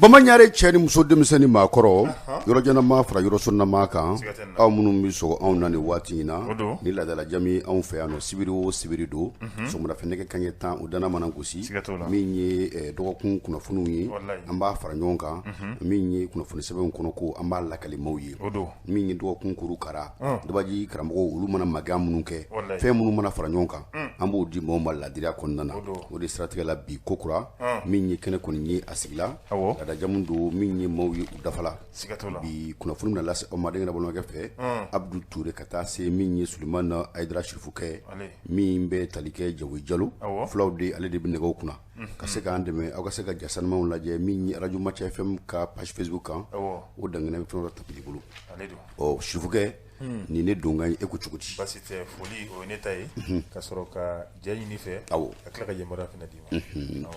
Bamaɲare cɛ ni muso, denmisɛn ni maakɔrɔ, yɔrɔjanama fara yɔrɔsonnama kan, aw minnu bɛ sɔgɔ anw na nin waati in na ni laadala jamu anw fɛ yan nɔ, sibiri o sibiri don, sɔgɔmadafɛ nɛgɛ kanɲɛ 10 o dana mana gosi, min ye dɔgɔkun kunnafoniw ye, an b'a fara ɲɔgɔn kan, min ye kunnafoni sɛbɛnw kɔnɔ ko an b'a lakali maaw ye, min ye dɔgɔkun kuru kara dabaji karamɔgɔw olu mana magan minnu kɛ, fɛn minnu mana fara ɲɔgɔn kan, an b'o di maaw ma ladiriya kɔnɔna na. O de siratigɛ la, bi ko kura min ye kɛnɛ kɔni ye a sigila, laadajamu don min ye maaw ye u dafala. Bi kunnafoni bɛna lase aw ma denkɛ balimakɛ fɛ, Abudu Ture, ka taa se min ye Sulemani Hayidara Sirifukɛ, min bɛ tali kɛ Jawo Jalo fulaw de, ale de bɛ nɛgɛw kunna ka se k'an dɛmɛ aw ka se ka ja sanumanw lajɛ min ye arajo Maca FM ka page Facebook kan. O dangɛnɛ fɛn dɔ tapili bolo. Ɔ Sirifukɛ, nin ne donkan ye, e ko cogo di? Basi tɛ, foli o ye ne ta ye, ka sɔrɔ ka jɛ ɲini fɛ, ka tila ka yamaruya fana d'i ma.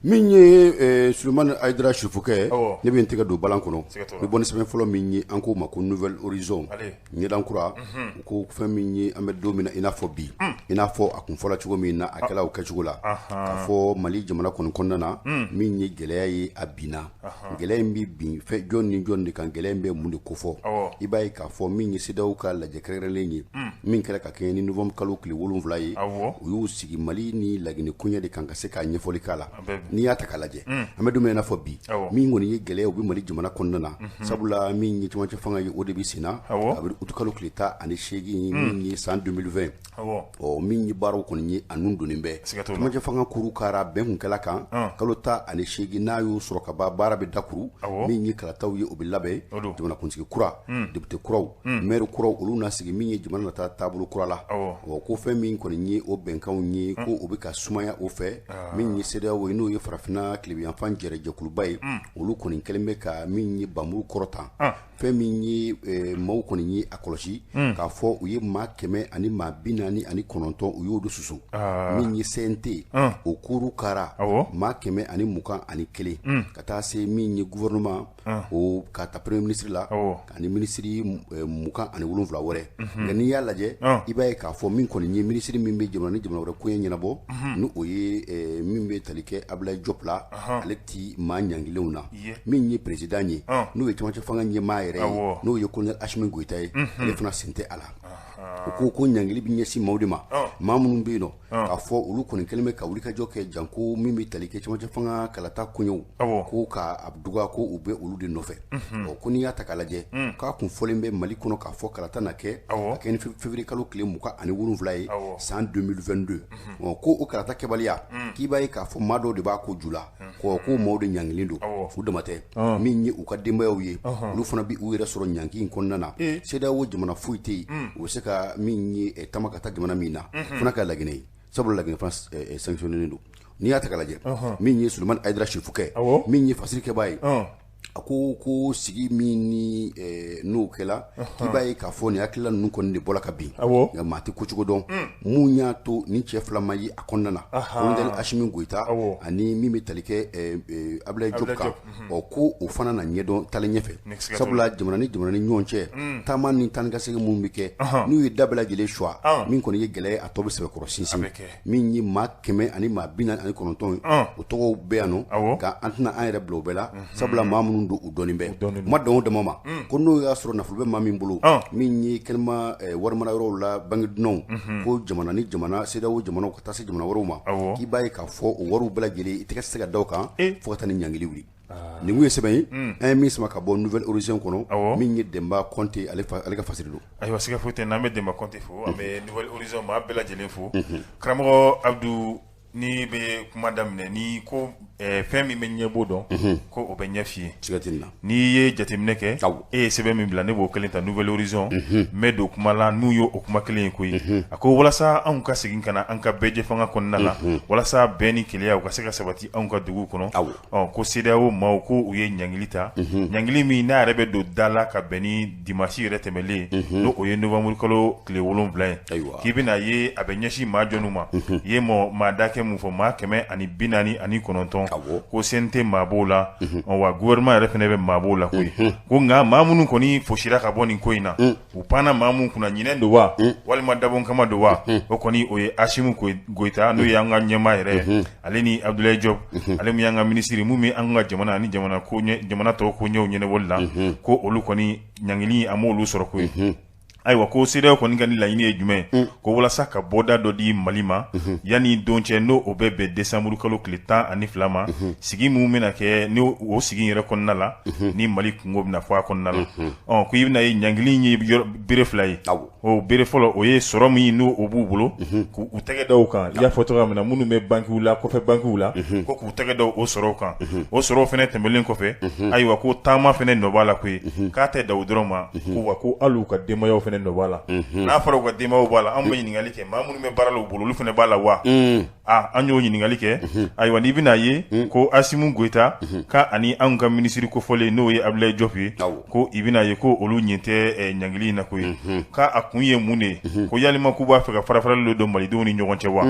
Min ye Sulemani Hayidara Sirifukɛ, ne bɛ n tɛgɛ don balan kɔnɔ, n bɛ bɔ ni sɛbɛn fɔlɔ min ye, an k'o ma ko Nouvel Horizon, ɲɛdan kura. U ko fɛn min ye, an bɛ don min na i n'a fɔ bi, i n'a fɔ a kun fɔla cogo min na, a kɛla o kɛcogo la, k'a fɔ Mali jamana kɔni kɔnɔna na, min ye gɛlɛya ye, a binna. Gɛlɛya in bɛ bin fɛn jɔn ni jɔn de kan? Gɛlɛya in bɛ mun de kofɔ? I b'a ye k'a fɔ min ye CEDEAO ka lajɛ kɛrɛnkɛrɛnlen ye min kɛra ka kɛɲɛ ni novembre kalo tile 7 ye, u y'u sigi Mali ni Laginɛ koɲɛ de kan ka se k'a ɲɛfɔli k'a la. N'i y'a ta k'a lajɛ, an bɛ don min na i n'a fɔ bi, min kɔni ye gɛlɛya, u bɛ Mali jamana kɔnɔna na, sabula min ye cɛmancɛ fanga ye, o de bɛ sen na kabini uti kalo tile 18, min ye san 2020. Ɔ min ye baaraw kɔni ye, a nun donnen bɛ cɛmancɛ fanga kuru kara bɛn kun kɛla kan kalo 18, n'a y'o sɔrɔ ka ban, baara bɛ dakuru. Min ye kalataw ye, o bɛ labɛn, jamanakuntigi kura, député kuraw, maire kuraw, olu na sigi min ye jamana nata taabolo kura la. Ɔ ko fɛn min kɔni ye o bɛnkanw ye, ko o bɛ ka sumaya o fɛ. Min ye CEDEAO ye, n'o ye farafinna tilebinyanfan jɛrɛjɛkuluba ye, olu kɔni kɛlen bɛ ka min ye bamuru kɔrɔta. Fɛn min ye maaw kɔni ye a kɔlɔsi k'a fɔ u ye maa 149, u y'olu susu. Min ye CNT, o kuru kara maa 121, ka taa se min ye gouvernement o, ka ta premier ministre la ani minisiri 27 wɛrɛ. Nka n'i y'a lajɛ, i b'a ye k'a fɔ min kɔni ye minisiri min bɛ jamana ni jamana wɛrɛ koɲɛ ɲɛnabɔ, ni o ye min bɛ tali kɛ Abdoulaye Diop la, ale ti maa ɲangilenw na. Min ye président ye, n'o ye cɛmancɛ fanga ɲɛmaa yɛrɛ ye, n'o ye colonel Assimi Goïta ye, ale fana sen tɛ a la. U ko ko ɲangili bɛ ɲɛsin maaw de ma, maa minnu bɛ yen nɔ k'a fɔ olu kɔni kɛlen bɛ ka wulikajɔ kɛ janko min bɛ tali kɛ cɛmancɛ fanga kalata koɲɛw ko k'a duga, ko u bɛ olu de nɔfɛ. Ɔ ko n'i y'a ta k'a lajɛ, k'a kun fɔlen bɛ Mali kɔnɔ k'a fɔ kalata na kɛ ka kɛ ni février kalo tile 27 ye san 2022. Ɔ ko o kalata kɛbaliya, k'i b'a ye k'a fɔ maa dɔw de b'a ko ju la, ko maaw de ɲangilen don. U dama tɛ, min ye u ka denbayaw ye, olu fana bɛ u yɛrɛ sɔrɔ ɲangi in kɔnɔna na. CEDEAO jamana foyi tɛ yen u bɛ se ka min ye taama ka taa jamana min na fana ka Laginɛ ye, sabula Laginɛ fana sanctionné don. N'i y'a ta k'a lajɛ, min ye Sulemani Hayidara Sirifukɛ, min ye fasiri kɛbaa ye, a ko ko sigi min ni n'o kɛla, k'i b'a ye k'a fɔ nin hakilila ninnu kɔni de bɔra ka bin, nka maa tɛ ko cogo dɔn mun y'a to nin cɛ fila ma ye a kɔnɔna na, colonel Assimi Goïta ani min bɛ tali kɛ Abdoulaye Diop kan. Ɔ ko o fana na ɲɛdɔn taalen ɲɛfɛ, sabula jamana ni jamana ni ɲɔgɔn cɛ taama ni taa ni ka segin minnu bɛ kɛ, n'u ye da bɛɛ lajɛlen suwa, min kɔni ye gɛlɛya ye, a tɔ bɛ sɛbɛkɔrɔ sinsin. Min ye maa 149 ye, o tɔgɔw bɛ yan nɔ, nka an tɛna an yɛrɛ bila o bɛɛ la, sabula maa minnu don, u dɔnnen bɛ. U ma dan o dama ma, ko n'o y'a sɔrɔ nafolo bɛ maa min bolo, min ye kɛnɛma warimara yɔrɔw la, banque dunanw, ko jamana ni jamana, CEDEAO jamanaw ka taa se jamana wɛrɛw ma, k'i b'a ye k'a fɔ o wariw bɛɛ lajɛlen, i tɛgɛ tɛ se ka da o kan fo ka taa ni ɲangili wuli. Nin kun ye sɛbɛn ye an ye min sama ka bɔ Nouvel Horizon kɔnɔ, min ye Denba Kɔnte, ale ka fasiri don. Ayiwa, siga foyi tɛ n'an bɛ Denba Kɔnte fo, an bɛ Nouvel Horizon maa bɛɛ lajɛlen fo. Karamɔgɔ Abdu, ni bɛ kuma daminɛ ni ko fɛn min bɛ ɲɛbo dɔn, ko o bɛ ɲɛ f'i ye. Siga tɛ nin na. N'i ye jateminɛ kɛ, e ye sɛbɛn min bila, ne b'o kelen ta, Nouvel Horizon, n bɛ don kuma la n'u ye o kuma kelen ye koyi. A ko walasa anw ka segin ka na an ka bɛɛjɛ fanga kɔnɔna la, walasa bɛn ni kelenya u ka se ka sabati anw ka dugu kɔnɔ, ɔ ko CEDEAO maaw ko u ye ɲangili ta, ɲangili min n'a yɛrɛ bɛ don da la ka bɛn ni dimanche yɛrɛ tɛmɛlen, n'o o ye novembre kalo tile 7 ye. K'i bɛna ye a bɛ ɲɛsin maa jɔnw ma? I ye maa dakɛ mun fɔ, maa 149, Ko CNT maa b'o la, wa gouvernement yɛrɛ fana bɛ maa b'o la koyi. Ko nka maa minnu kɔni fosira ka bɔ nin ko in na, u panna maa minnu kunna, ɲinɛ don wa walima dabɔ kama don wa, o kɔni o ye Assimi Goïta, n'o ye an ka ɲɛmaa yɛrɛ ye, ale ni Abdoulaye Diop, ale min y'an ka minisiri mun bɛ an ka jamana ani jamana jamana tɔw ko ɲɛw ɲɛnabɔli la, ko olu kɔni ɲangili a m'olu sɔrɔ koyi. Ayiwa, ko CEDEAO kɔni ka ni laɲini ye jumɛn? Ko walasa ka bɔda dɔ di Mali ma yanni don cɛ, n'o o bɛ bɛn décembre kalo tile 12 ma, sigi min bɛna kɛ, ni o sigi yɛrɛ kɔnɔna la, ni Mali kungo bɛna fɔ a kɔnɔna la. Ɔ ko i bɛna ye ɲangili ye bere fila ye. O bere fɔlɔ, o ye sɔrɔ min n'o o b'u bolo, k'u tɛgɛ da o kan. I y'a fɔ cogoya min na, minnu bɛ bankiw la, kɔfɛ bankiw la, ko k'u tɛgɛ da o sɔrɔw kan. O sɔrɔw fana tɛmɛnen kɔfɛ, ayiwa, ko taama fana nɔ b'a la koyi. K'a tɛ da o dɔrɔn ma ko, wa ko hali u ka denbayaw fana nɔ b'a la. N'a fɔra u ka denbayaw b'a la, anw bɛ ɲininkali kɛ, maa minnu bɛ baara la u bolo, olu fana b'a la wa? Aa, an y'o ɲininkali kɛ. Ayiwa, n'i bɛna ye ko Assimi Goïta ka ani anw ka minisiri kofɔlen, n'o ye Abdoulaye Diop ye, ko i bɛna ye ko olu ɲɛ tɛ ɲangili in na koyi. K'a a kun ye mun de ye? Ko yalima k'u b'a fɛ ka farafarali dɔ don malidenw ni ɲɔgɔn cɛ wa?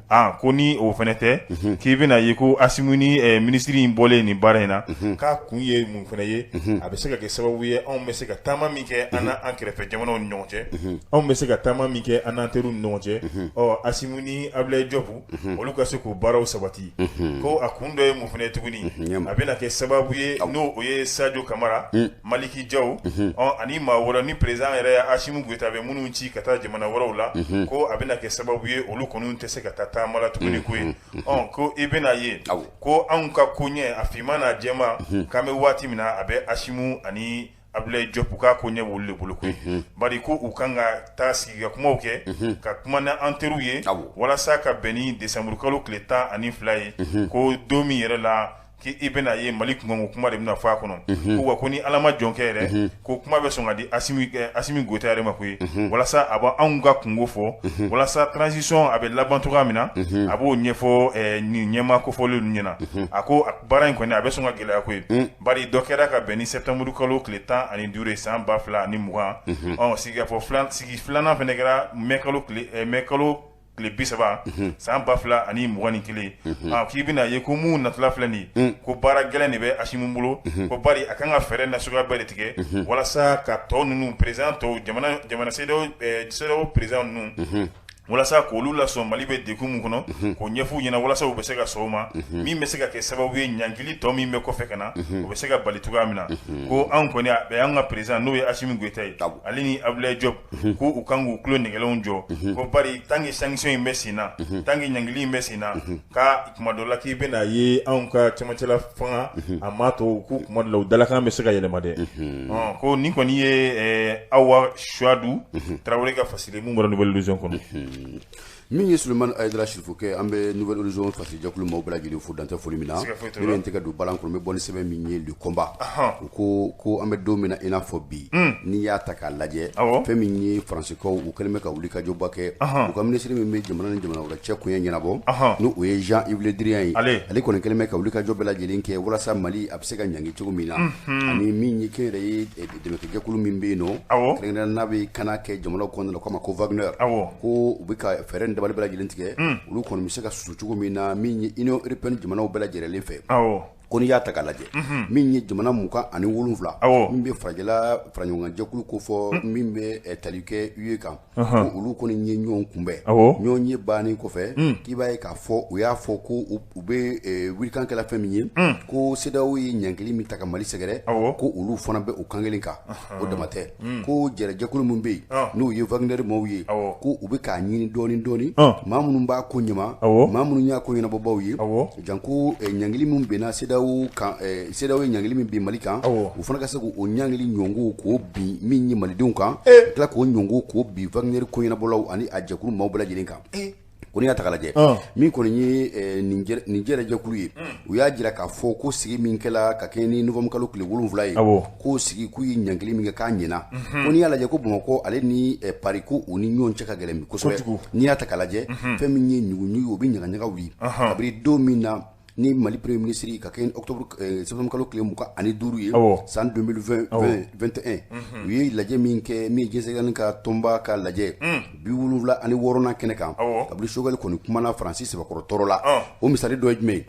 Aa, ko ni o fana tɛ, k'i bɛna ye ko Assimi ni minisiri in bɔlen nin baara in na, k'a kun ye mun fana ye? A bɛ se ka kɛ sababu ye, anw bɛ se ka taama min kɛ an an kɛrɛfɛ jamanaw ni ɲɔgɔn cɛ, anw bɛ se ka taama min kɛ an n'an teriw ni ɲɔgɔn cɛ, ɔ Assimi ni Abdoulaye Diop, olu ka se k'o baaraw sabati. Ko a kun dɔ ye mun fana ye tuguni? A bɛna kɛ sababu ye, n'o o ye Sadio Camara, Malick Diaw, ɔ ani maa wɛrɛ ni président yɛrɛ ye Assimi Goïta bɛ minnu ci ka taa jamana wɛrɛw la, ko a bɛna kɛ sababu ye, olu kɔni tɛ se ka taa taama la tuguni koyi. Ɔ ko i bɛna ye ko anw ka koɲɛ, a finman n'a jɛman, k'an bɛ waati min na, a bɛ Assimi ani Abdoulaye Diop k'a ko ɲɛ b'olu de bolo koyi. Bari ko u kan ka taa sigi ka kumaw kɛ, ka kuma ni an teriw ye, walasa ka bɛn ni décembre kalo tile 12 ye, ko don min yɛrɛ la k'i bɛna ye Mali kunkanko kuma de bɛna fɔ a kɔnɔ. Ko wa ko ni Ala ma jɔn kɛ yɛrɛ, ko kuma bɛ sɔn ka di Assimi Goïta yɛrɛ ma koyi, walasa a b'anw anw ka kunko fɔ, walasa transition a bɛ laban cogoya min na, a b'o ɲɛfɔ nin ɲɛmaa kofɔlen ninnu ɲɛna. A ko baara in kɔni a bɛ sɔn ka gɛlɛya koyi, bari dɔ kɛra ka bɛn ni septembre kalo tile 15 ye san 2020. Ɔ sigikafɔ sigi filanan fana kɛra mai kalo tile 30 san 2021. K'i bɛna ye ko mun natɔla filɛ nin ye, ko baara gɛlɛn de bɛ Assimi bolo, ko bari a kan ka fɛɛrɛ nasuguya bɛɛ de tigɛ walasa ka tɔ ninnu, président tɔw, jamana CEDEAO président ninnu, walasa k'olu lasɔn Mali bɛ degun min kɔnɔ, k'o ɲɛf'u ɲɛna, walasa u bɛ se ka sɔn o ma, min bɛ se ka kɛ sababu ye, ɲangili tɔ min bɛ kɔfɛ ka na, o bɛ se ka bali cogoya min na. Ko anw kɔni, a bɛ an ka président, n'o ye Assimi Goïta ye, ale ni Abdoulaye Diop, ko u kan k'u tulo nɛgɛlenw jɔ, ko bari tant que sanction in bɛ sen na, tant que ɲangili in bɛ sen na, ka tuma dɔ la k'i bɛna ye anw ka cɛmancɛla fanga a m'a to k'u kuma dɔ la, u dalakan bɛ se ka yɛlɛma dɛ. Ko nin kɔni ye Awa Suwadu Tarawele ka fasiri mun bɔra Nouvel Horizon kɔnɔ. Min ye Sulemani Ayidara Sirifokɛ, an bɛ Nouvel Horizon fasiri-jɛkulu maaw bɛɛ lajɛlen fo dantɛ foli min na. Ne bɛ n tɛgɛ don balan kɔnɔ, n bɛ bɔ ni sɛbɛn min ye, Le Combat. U ko an bɛ don min na i n'a fɔ bi, n'i y'a ta k'a lajɛ, fɛn min ye Faransikaw, u kɛlen bɛ ka wulikajɔba kɛ, u ka minisiri min bɛ jamana ni jamana wɛrɛ cɛ koɲɛ ɲɛnabɔ, n'o o ye Jean-Yves Le Drian ye, ale kɔni kɛlen bɛ ka wulikajɔ bɛɛ lajɛlen kɛ walasa Mali a bɛ se ka ɲangi cogo min na, ani min ye kɛnyɛrɛye dɛmɛkɛjɛkulu min bɛ yen nɔ, kɛrɛnkɛrɛnnenya n'a bɛ kana kɛ jamana kɔnɔna la, k'a ma ko Wagner, ko u bɛ ka fɛɛrɛ ni dabali bɛɛ lajɛlen tigɛ, olu kɔni bɛ se ka susu cogo min na min ye Union européenne jamanaw bɛɛ lajɛlen fɛ. Ko n'i y'a ta k'a lajɛ, min ye jamana 27 min bɛ farajɛla faraɲɔgɔnkanjɛkulu ko fɔ, min bɛ tali kɛ UE kan, ko olu kɔni ye ɲɔgɔn kunbɛn. Ɲɔgɔn ye bannen kɔfɛ, k'i b'a ye k'a fɔ u y'a fɔ ko u bɛ wulikan kɛla fɛn min ye, ko CEDEAO ye ɲangili min ta ka Mali sɛgɛrɛ, ko olu fana bɛ o kan kelen kan. O dama tɛ, ko jɛrɛjɛkulu min bɛ yen, n'o ye Wagner maaw ye, ko u bɛ k'a ɲini dɔɔni dɔɔni, maa minnu b'a ko ɲɛma, maa minnu y'a ko ɲɛnabɔbaw ye, janko ɲangili min binna CEDEAO kan, CEDEAO ye ɲangili min bin Mali kan, u fana ka se k'o ɲangili ɲɔngo k'o bin min ye malidenw kan, ka tila k'o ɲɔngo k'o bin Wagner ko ɲɛnabɔlaw ani a jɛkulu maaw bɛɛ lajɛlen kan. Ko n'i y'a ta k'a lajɛ, min kɔni ye nin jɛrɛjɛkulu ye, u y'a jira k'a fɔ ko sigi min kɛla ka kɛɲɛ ni novembre kalo tile 7 ye, k'o sigi k'u ye ɲangili min kɛ k'a ɲɛna. Ko n'i y'a lajɛ, ko Bamakɔ ale ni Paris, ko u ni ɲɔgɔn cɛ ka gɛlɛn kosɛbɛ. N'i y'a ta k'a lajɛ, fɛn min ye ɲuguɲugu, o bɛ ɲagaɲaga wuli kabini don min na ni Mali premier ministre ka kɛ octobre septembre kalo tile 25 ye san 2021, u ye lajɛ min kɛ, min ye diɲɛ ka tɔnba ka lajɛ 76nan kɛnɛ kan, kabini Choguel kɔni kumana Faransi sɛbɛkɔrɔ tɔɔrɔ la. O misali dɔ ye jumɛn ye?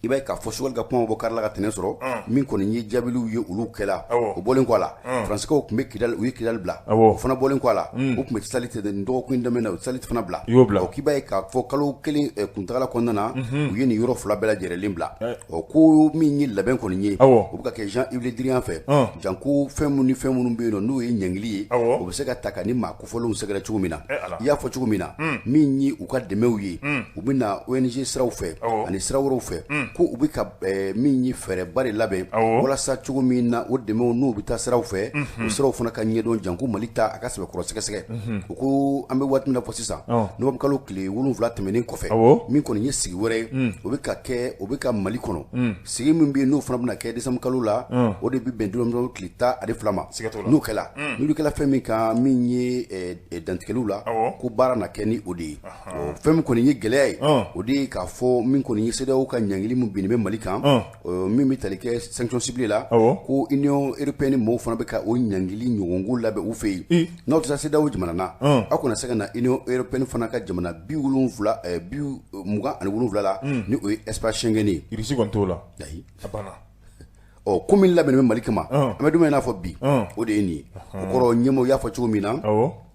I b'a ye k'a fɔ Choguel ka kuma bɔ kari la ka tɛnɛn sɔrɔ min kɔni ye jaabiw ye olu kɛla o bɔlen kɔ a la, Faransikaw tun bɛ Kidali, u ye Kidali bila. O fana bɔlen kɔ a la, u tun bɛ Tisalit nin dɔgɔkun in daminɛ na, u Tisalit fana bila. U y'o bila. K'i b'a ye k'a fɔ kalo kelen kuntagala kɔnɔna na, u ye nin yɔrɔ fila bɛɛ lajɛlen bila. Ɔ, ko min ye labɛn kɔni ye, o bɛ ka kɛ Jean-Yves Le Drian fɛ, janko fɛn minnu ni fɛn minnu bɛ yen nɔ, n'o ye ɲangili ye, o bɛ se ka ta ka ni maa kofɔlenw sɛgɛrɛ cogo min na. I y'a fɔ cogo min na, min ye u ka dɛmɛw ye, u bɛ na ONG siraw fɛ ani sira wɛrɛw fɛ, ko u bɛ ka min ye fɛɛrɛba de labɛn walasa cogo min na o dɛmɛw n'u bɛ taa siraw fɛ, o siraw fana ka ɲɛdɔn, janko Mali ta a ka sɛbɛkɔrɔ sɛgɛsɛgɛ. U ko an bɛ waati min na fɔ sisan, novembre kalo tile 7 tɛmɛnen kɔfɛ, min kɔni ye sigi wɛrɛ ye, o bɛ ka kɛ, o bɛ ka Mali kɔnɔ, sigi min bɛ yen n'o fana bɛna kɛ décembre kalo la, o de bɛ bɛn novembre tile 12 ma. N'o kɛla, n'olu kɛla fɛn min kan, min ye dantigɛliw la, ko baara na kɛ ni o de ye. Fɛn min kɔni ye gɛlɛya ye, o de ye k'a fɔ min kɔni ye CEDEAO ka ɲangili min binnen bɛ Mali kan, min bɛ tali kɛ sanction ciblée la, ko Union européenne mɔgɔw fana bɛ ka o ɲangili ɲɔgɔnko labɛn u fɛ yen. N'aw tɛ se CEDEAO jamana na, aw kana se ka na Union européenne fana ka jamana 70, 27 la, ni o ye espace Schengen ye. Irisi kɔni t'o la. Ayi. A banna. Ɔ, ko min labɛnnen bɛ Mali kama, an bɛ don min na i n'a fɔ bi, o de ye nin ye. O kɔrɔ, ɲɛmɔgɔ y'a fɔ cogo min na,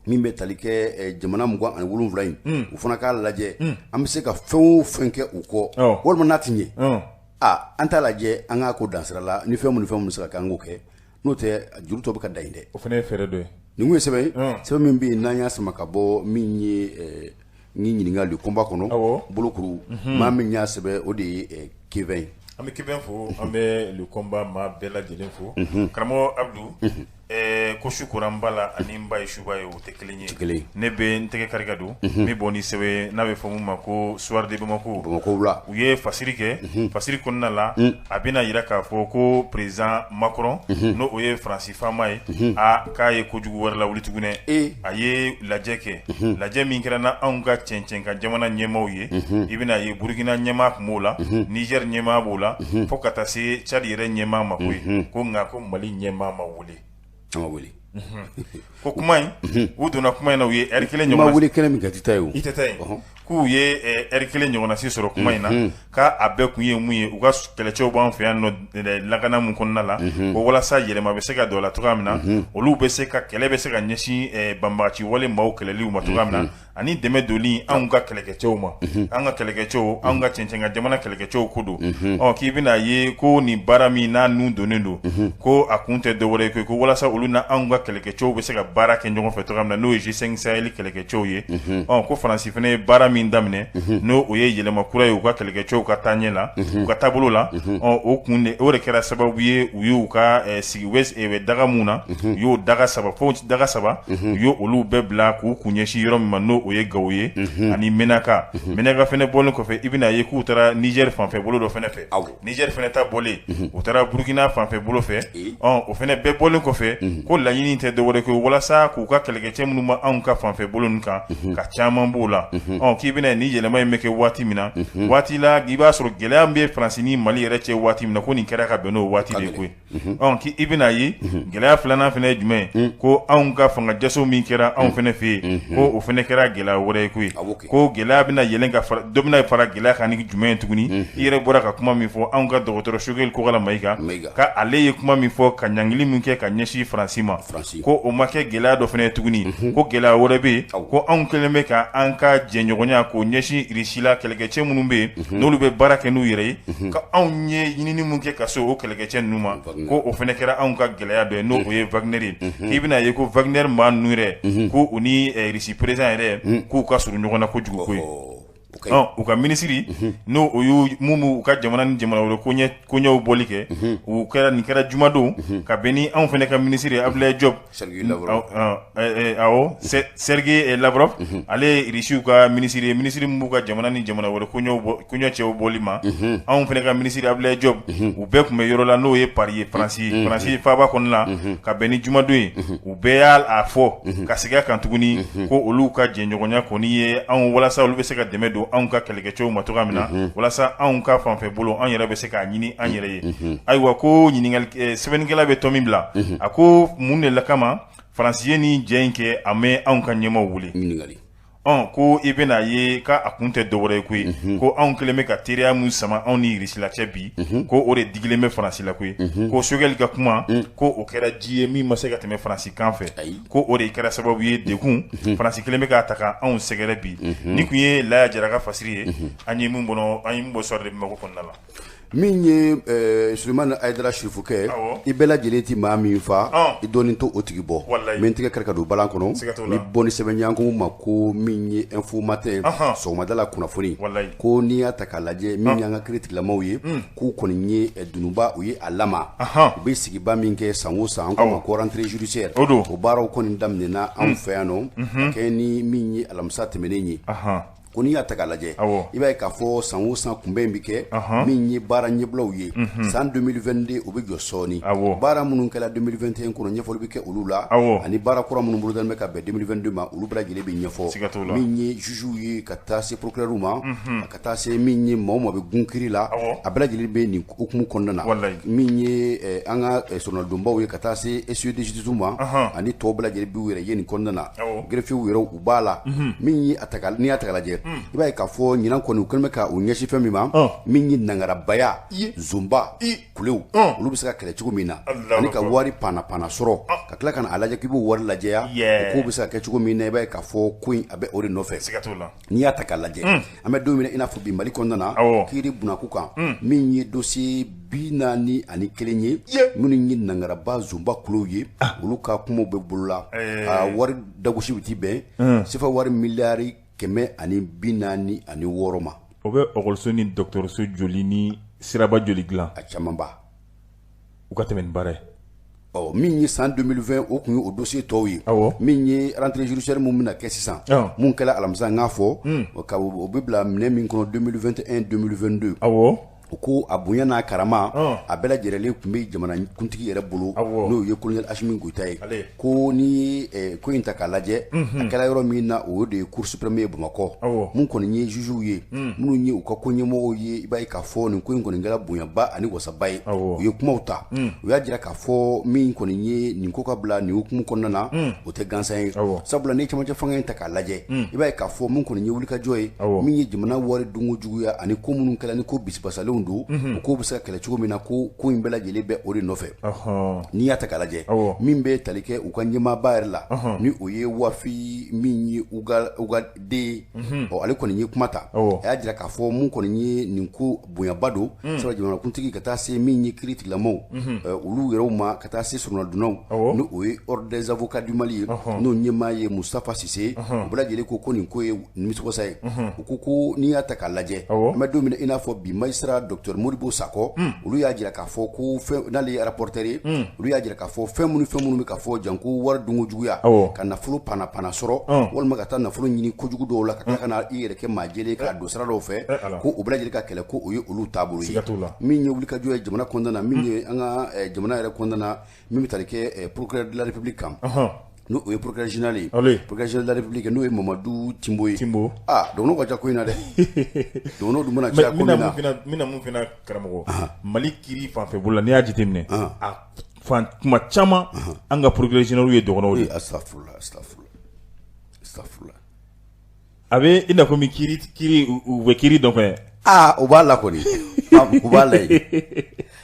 min bɛ tali kɛ jamana 27 in, u fana k'a lajɛ an bɛ se ka fɛn o fɛn kɛ u kɔ, walima n'a tɛ ɲɛ, aa, an t'a lajɛ an k'a ko dansira la, ni fɛn minnu, fɛn minnu bɛ se ka kɛ, an k'o kɛ. N'o tɛ, juru tɔ bɛ ka da yen dɛ. O fana ye fɛɛrɛ dɔ ye. Nin kun ye sɛbɛn ye, sɛbɛn min bɛ yen n'an y'a sama ka bɔ min ye ni ɲininkali Le Combat kɔnɔ, bolokuru maa min y'a sɛbɛn, o de ye Kevin ye. An bɛ Kevin fo, an bɛ Le Combat maa bɛɛ lajɛlen fo. Karamɔgɔ Abdu, ko su kora n ba la ani n ba ye suba ye, o tɛ kelen ye. Kelen. Ne bɛ n tɛgɛ kari ka don n bɛ bɔ ni sɛbɛn n'a bɛ fɔ mun ma ko Soir de Bamako. Bamakɔ wula. U ye fasiri kɛ. Fasiri kɔnɔna la, a bɛna jira k'a fɔ ko président Macron, n'o o ye Faransi faama ye, a k'a ye kojugu wɛrɛ lawuli tuguni. A ye lajɛ kɛ, lajɛ min kɛra na anw ka cɛncɛn ka jamana ɲɛmaaw ye. I bɛna ye Burukina ɲɛmaa tun b'o la, Niger ɲɛmaa b'o la, fo ka taa se Tchad yɛrɛ ɲɛmaa ma koyi. Ko nka ko Mali ɲɛmaa ma wele. An ma wele. Ko kuma in, u donna kuma in na, u ye heure kelen ɲɔgɔn. Ma wele kɛnɛ min kan, i tɛ taa yen o. I tɛ taa yen. K'u ye heure kelen ɲɔgɔnna si sɔrɔ kuma in na, k'a a bɛɛ kun ye mun ye, u ka kɛlɛcɛw b'an fɛ yan nɔ lakana mun kɔnɔna la, ko walasa yɛlɛma bɛ se ka don a la cogoya min na, olu bɛ se ka kɛlɛ bɛ se ka ɲɛsin banbagaci wale maaw kɛlɛliw ma cogoya min na, ani dɛmɛ donni anw ka kɛlɛkɛcɛw ma, an ka kɛlɛkɛcɛw, anw ka cɛncɛn ka jamana kɛlɛkɛcɛw ko don. Ɔ, k'i bɛna ye ko nin baara min n'a nun donnen don, ko a kun tɛ dɔwɛrɛ ye, ko walasa olu na anw ka kɛlɛkɛcɛw bɛ se ka baara kɛ ɲɔgɔn fɛ cogoya min na, n'o ye G5 Sahel kɛlɛkɛcɛw ye. Ɔ, ko Faransi fana ye baara min daminɛ, n'o o ye yɛlɛma kura ye u ka kɛlɛkɛcɛw ka taaɲɛ la, u ka taabolo la. Ɔ, o kun de, o de kɛra sababu ye u y'u ka sigi, u bɛ daga mun na, u y'o daga saba, fo daga saba, u y'o olu bɛɛ bila k'u kun ɲɛsin yɔrɔ min ma, n'o o ye Gawo ye ani Menaka. Menaka fana bɔlen kɔfɛ, i bɛna ye k'u taara Niger fanfɛ bolo dɔ fana fɛ. Niger fana ta bɔlen, u taara Burukina fanfɛ bolo fɛ. Ɔ, o fana bɛɛ bɔlen kɔfɛ, ko laɲini tɛ dɔwɛrɛ ko walasa k'u ka kɛlɛkɛcɛ minnu ma anw ka fanfɛ bolo ninnu kan, ka caman b'o la. Ɔ, k'i bɛna ni yɛlɛma in bɛ kɛ waati min na, waati la i b'a sɔrɔ gɛlɛya min bɛ Faransi ni Mali yɛrɛ cɛ waati min na, ko nin kɛra ka bɛn n'o waati de ye koyi. Ɔ, k'i bɛna ye gɛlɛya filanan fana ye jumɛn ye, ko anw ka fanga jaso min kɛra anw fana fɛ yen, ko o fana kɛra gɛlɛya wɛrɛ ye koyi. Ko gɛlɛya bɛna yɛlɛn ka fara, dɔ bɛna fara gɛlɛya kan ni jumɛn ye tuguni? I yɛrɛ bɔra ka kuma min fɔ, anw ka dɔgɔtɔrɔ Choguel Kokalla Maïga, ka ale ye kuma min fɔ ka ɲangili min kɛ ka ɲɛsin Faransi ma, ko o ma kɛ gɛlɛya dɔ fana ye tuguni? Ko gɛlɛya wɛrɛ bɛ yen, ko anw kɛlen bɛ ka an ka jɛɲɔgɔnya k'o ɲɛsin Irisi la, kɛlɛkɛcɛ minnu bɛ yen n'olu bɛ baara kɛ n'u yɛrɛ ye, ka anw ye ɲinini min kɛ ka se o kɛlɛkɛcɛ ninnu ma, ko o fana kɛra anw ka gɛlɛya dɔ ye, n'o o ye Wagner ye. K'i bɛna ye ko Wagner maa ninnu yɛrɛ, ko u ni Irisi président yɛrɛ, k'u ka surun ɲɔgɔn na kojugu koyi. U ka minisiri, n'o o y'u mun b'u ka jamana ni jamana wɛrɛ koɲɛw bɔli kɛ, u kɛra nin kɛra jumadon ka bɛn ni anw fana ka minisiri Abdoulaye Diop, awɔ, Sergei Lavrov, ale ye Irisiw ka minisiri ye, minisiri min b'u ka jamana ni jamana wɛrɛ koɲɛ cɛw bɔli ma, anw fana ka minisiri Abdoulaye Diop, u bɛɛ tun bɛ yɔrɔ la n'o ye Paris ye, Faransi faaba kɔnɔna la, ka bɛn ni jumadon ye. U bɛɛ y'a fɔ ka segin a kan tuguni ko olu ka jɛɲɔgɔnya kɔni ye anw walasa olu bɛ se ka dɛmɛ don anw ka kɛlɛkɛcɛw ma cogoya min na, walasa anw ka fanfɛ bolo an yɛrɛ bɛ se k'a ɲini an yɛrɛ ye. Ayiwa, ko ɲininkali sɛbɛnnikɛla bɛ tɔ min bila, a ko mun de la kama Faransi ye nin jɛ in kɛ, a mɛ anw ka ɲɛmaaw wele? Ɲininkali. Ko i bɛna ye k'a kun tɛ dɔwɛrɛ ye koyi, ko anw kɛlen bɛ ka teriya min sama anw ni Irisila cɛ bi, ko o de digilen bɛ Faransi la koyi. Ko Sogɛli ka kuma, ko o kɛra ji ye min ma se ka tɛmɛ Faransi kan fɛ, ko o de kɛra sababu ye degun Faransi kɛlen bɛ k'a ta ka anw sɛgɛrɛ bi. Nin tun ye Laya Jara ka fasiri ye, an ye min bɔ Soir de Bamako kɔnɔna la. Min ye Sulemani Ayidara Sirifukɛ, i bɛɛ lajɛlen tɛ maa min fa, i dɔɔnin to o tigi bɔ. N bɛ n tɛgɛ kari ka don balan kɔnɔ ni bɔ ni sɛbɛn ye an ko ma ko min ye Info Matin, sɔgɔmada la kunnafoni, ko n'i y'a ta k'a lajɛ min y'an ka kiiritigilamaw ye, k'u kɔni ye dununba, u ye a lama, u bɛ sigiba min kɛ san o san, an k'o ma ko rentrée judiciaire. O baaraw kɔni daminɛna anw fɛ yan nɔ ka kɛɲɛ ni min ye alamisa tɛmɛnen ye. Ko n'i y'a ta k'a lajɛ, i b'a ye k'a fɔ san o san kunbɛn bɛ kɛ min ye baara ɲɛbilaw ye. San 2022, o bɛ jɔ sɔɔni. Baara minnu kɛra 2021 kɔnɔ, ɲɛfɔli bɛ kɛ olu la, ani baara kura minnu bolodalen bɛ ka bɛn 2022 ma, olu bɛɛ lajɛlen bɛ ɲɛfɔ. Min ye jugew ye ka taa se procureur ma, ka taa se min ye maa o maa bɛ gun kiri la, a bɛɛ lajɛlen bɛ nin hukumu kɔnɔna na. Min ye an ka solonadonbaw ye ka taa se huissier de justice ma, ani tɔw bɛɛ lajɛlen b'u yɛrɛ ye nin kɔnɔna na. Greffiers yɛrɛ, u b'a la. Min ye n'i y'a ta k'a lajɛ, i b'a ye k'a fɔ ɲinan kɔni, u kɛlen bɛ ka u ɲɛsin fɛn min ma, min ye nangarabaya, zonba, kulew, olu bɛ se ka kɛlɛ cogo min na, ani ka wari panna panna sɔrɔ, ka tila ka na a lajɛ k'i b'o wari lajɛya, o ko bɛ se ka kɛ cogo min na. I b'a ye k'a fɔ ko in a bɛ o de nɔfɛ. N'i y'a ta k'a lajɛ, an bɛ don min na i n'a fɔ bi, Mali kɔnɔna na, kiiri bunakun kan, min ye dossier 41 ye, minnu ye nangaraba, zonba, kulew ye, olu ka kumaw bɛ bolola. A wari dagosi bɛ t'i bɛn sefa wari miliyari 146 ma. O bɛ ekɔliso ni dɔgɔtɔrɔso joli ni siraba joli dilan? A camanba. U ka tɛmɛ ni baara ye. Ɔ, min ye san 2020, o tun ye o dossier tɔw ye. Min ye rentrée judiciaire min bɛna kɛ sisan, mun kɛra alamisa, n k'a fɔ o bɛ bila minɛ min kɔnɔ 2021 2022, u ko a bonya n'a karama, a bɛɛ lajɛlen tun bɛ jamana kuntigi yɛrɛ bolo, n'o ye colonel Asimi Goyita ye. Ko ni ko in ta k'a lajɛ, a kɛra yɔrɔ min na, o de ye Cour suprême ye Bamakɔ. Mun kɔni ye jugew ye, minnu ye u ka ko ɲɛmɔgɔw ye, i b'a ye k'a fɔ nin ko in kɔni kɛra bonyaba ani wasaba ye. U ye kumaw ta, u y'a jira k'a fɔ min kɔni ye nin ko ka bila nin hukumu kɔnɔna na, o tɛ gansan ye. Sabula ni cɛmancɛ fanga in ta k'a lajɛ, i b'a ye k'a fɔ min kɔni ye wulikajɔ ye, min ye jamana wari dunko juguya ani ko minnu kɛra ni ko bisibasalenw don, o ko bɛ se ka kɛlɛ cogo min na, ko ko in bɛɛ lajɛlen bɛ o de nɔfɛ. N'i y'a ta k'a lajɛ, min bɛ tali kɛ u ka ɲɛmaaba yɛrɛ la, ni o ye Wafi min ye Ugalde ye, ɔ, ale kɔni ye kuma ta. A y'a jira k'a fɔ mun kɔni ye nin ko bonyaba don, sabula jamanakuntigi ka taa se min ye kiiri tigilamɔgɔw olu yɛrɛw ma, ka taa se soronadonnaw, ni o ye Ordre des avocats du Mali ye, n'o ɲɛmaa ye Mustafa Sise, u bɛɛ lajɛlen ko ko nin ko ye nimisiwasa ye. U ko ko n'i y'a ta k'a lajɛ, an bɛ don min na i n'a fɔ bi, magistrat docteur Modibo Sakɔ, olu y'a jira k'a fɔ ko fɛn, n'ale ye rapporteur ye, olu y'a jira k'a fɔ fɛn minnu bɛ ka fɔ janko wari dunko juguya, ka nafolo panna panna sɔrɔ, walima ka taa nafolo ɲini kojugu dɔw la, ka tila ka na i yɛrɛ kɛ maa jɛlen k'a don sira dɔw fɛ, ko u bɛɛ lajɛlen ka kɛlɛ, ko o ye olu taabolo ye. Min ye wulikajɔ ye jamana kɔnɔna na, min ye an ka jamana yɛrɛ kɔnɔna na, min bɛ tali kɛ procureur de la République kan, n'o o ye procureur général ye, procureur général de la République, n'o ye Mamadu Timbo ye. Timbo. Aa, dɔgɔnɔw ka ca ko in na dɛ. Dɔgɔnɔw dun mana caya ko min na. N bɛna mun fana, karamɔgɔ, Mali kiiri fanfɛ bolo la, n'i y'a jateminɛ, a fan kuma caman, an ka procureur général ye dɔgɔnɔw de ye. Astafurula, astafurula, astafurula. A bɛ i n'a fɔ min kiiri kiiri u bɛ kiiri dɔn fɛnɛ. Aa, o b'a la kɔni, o b'a la yen,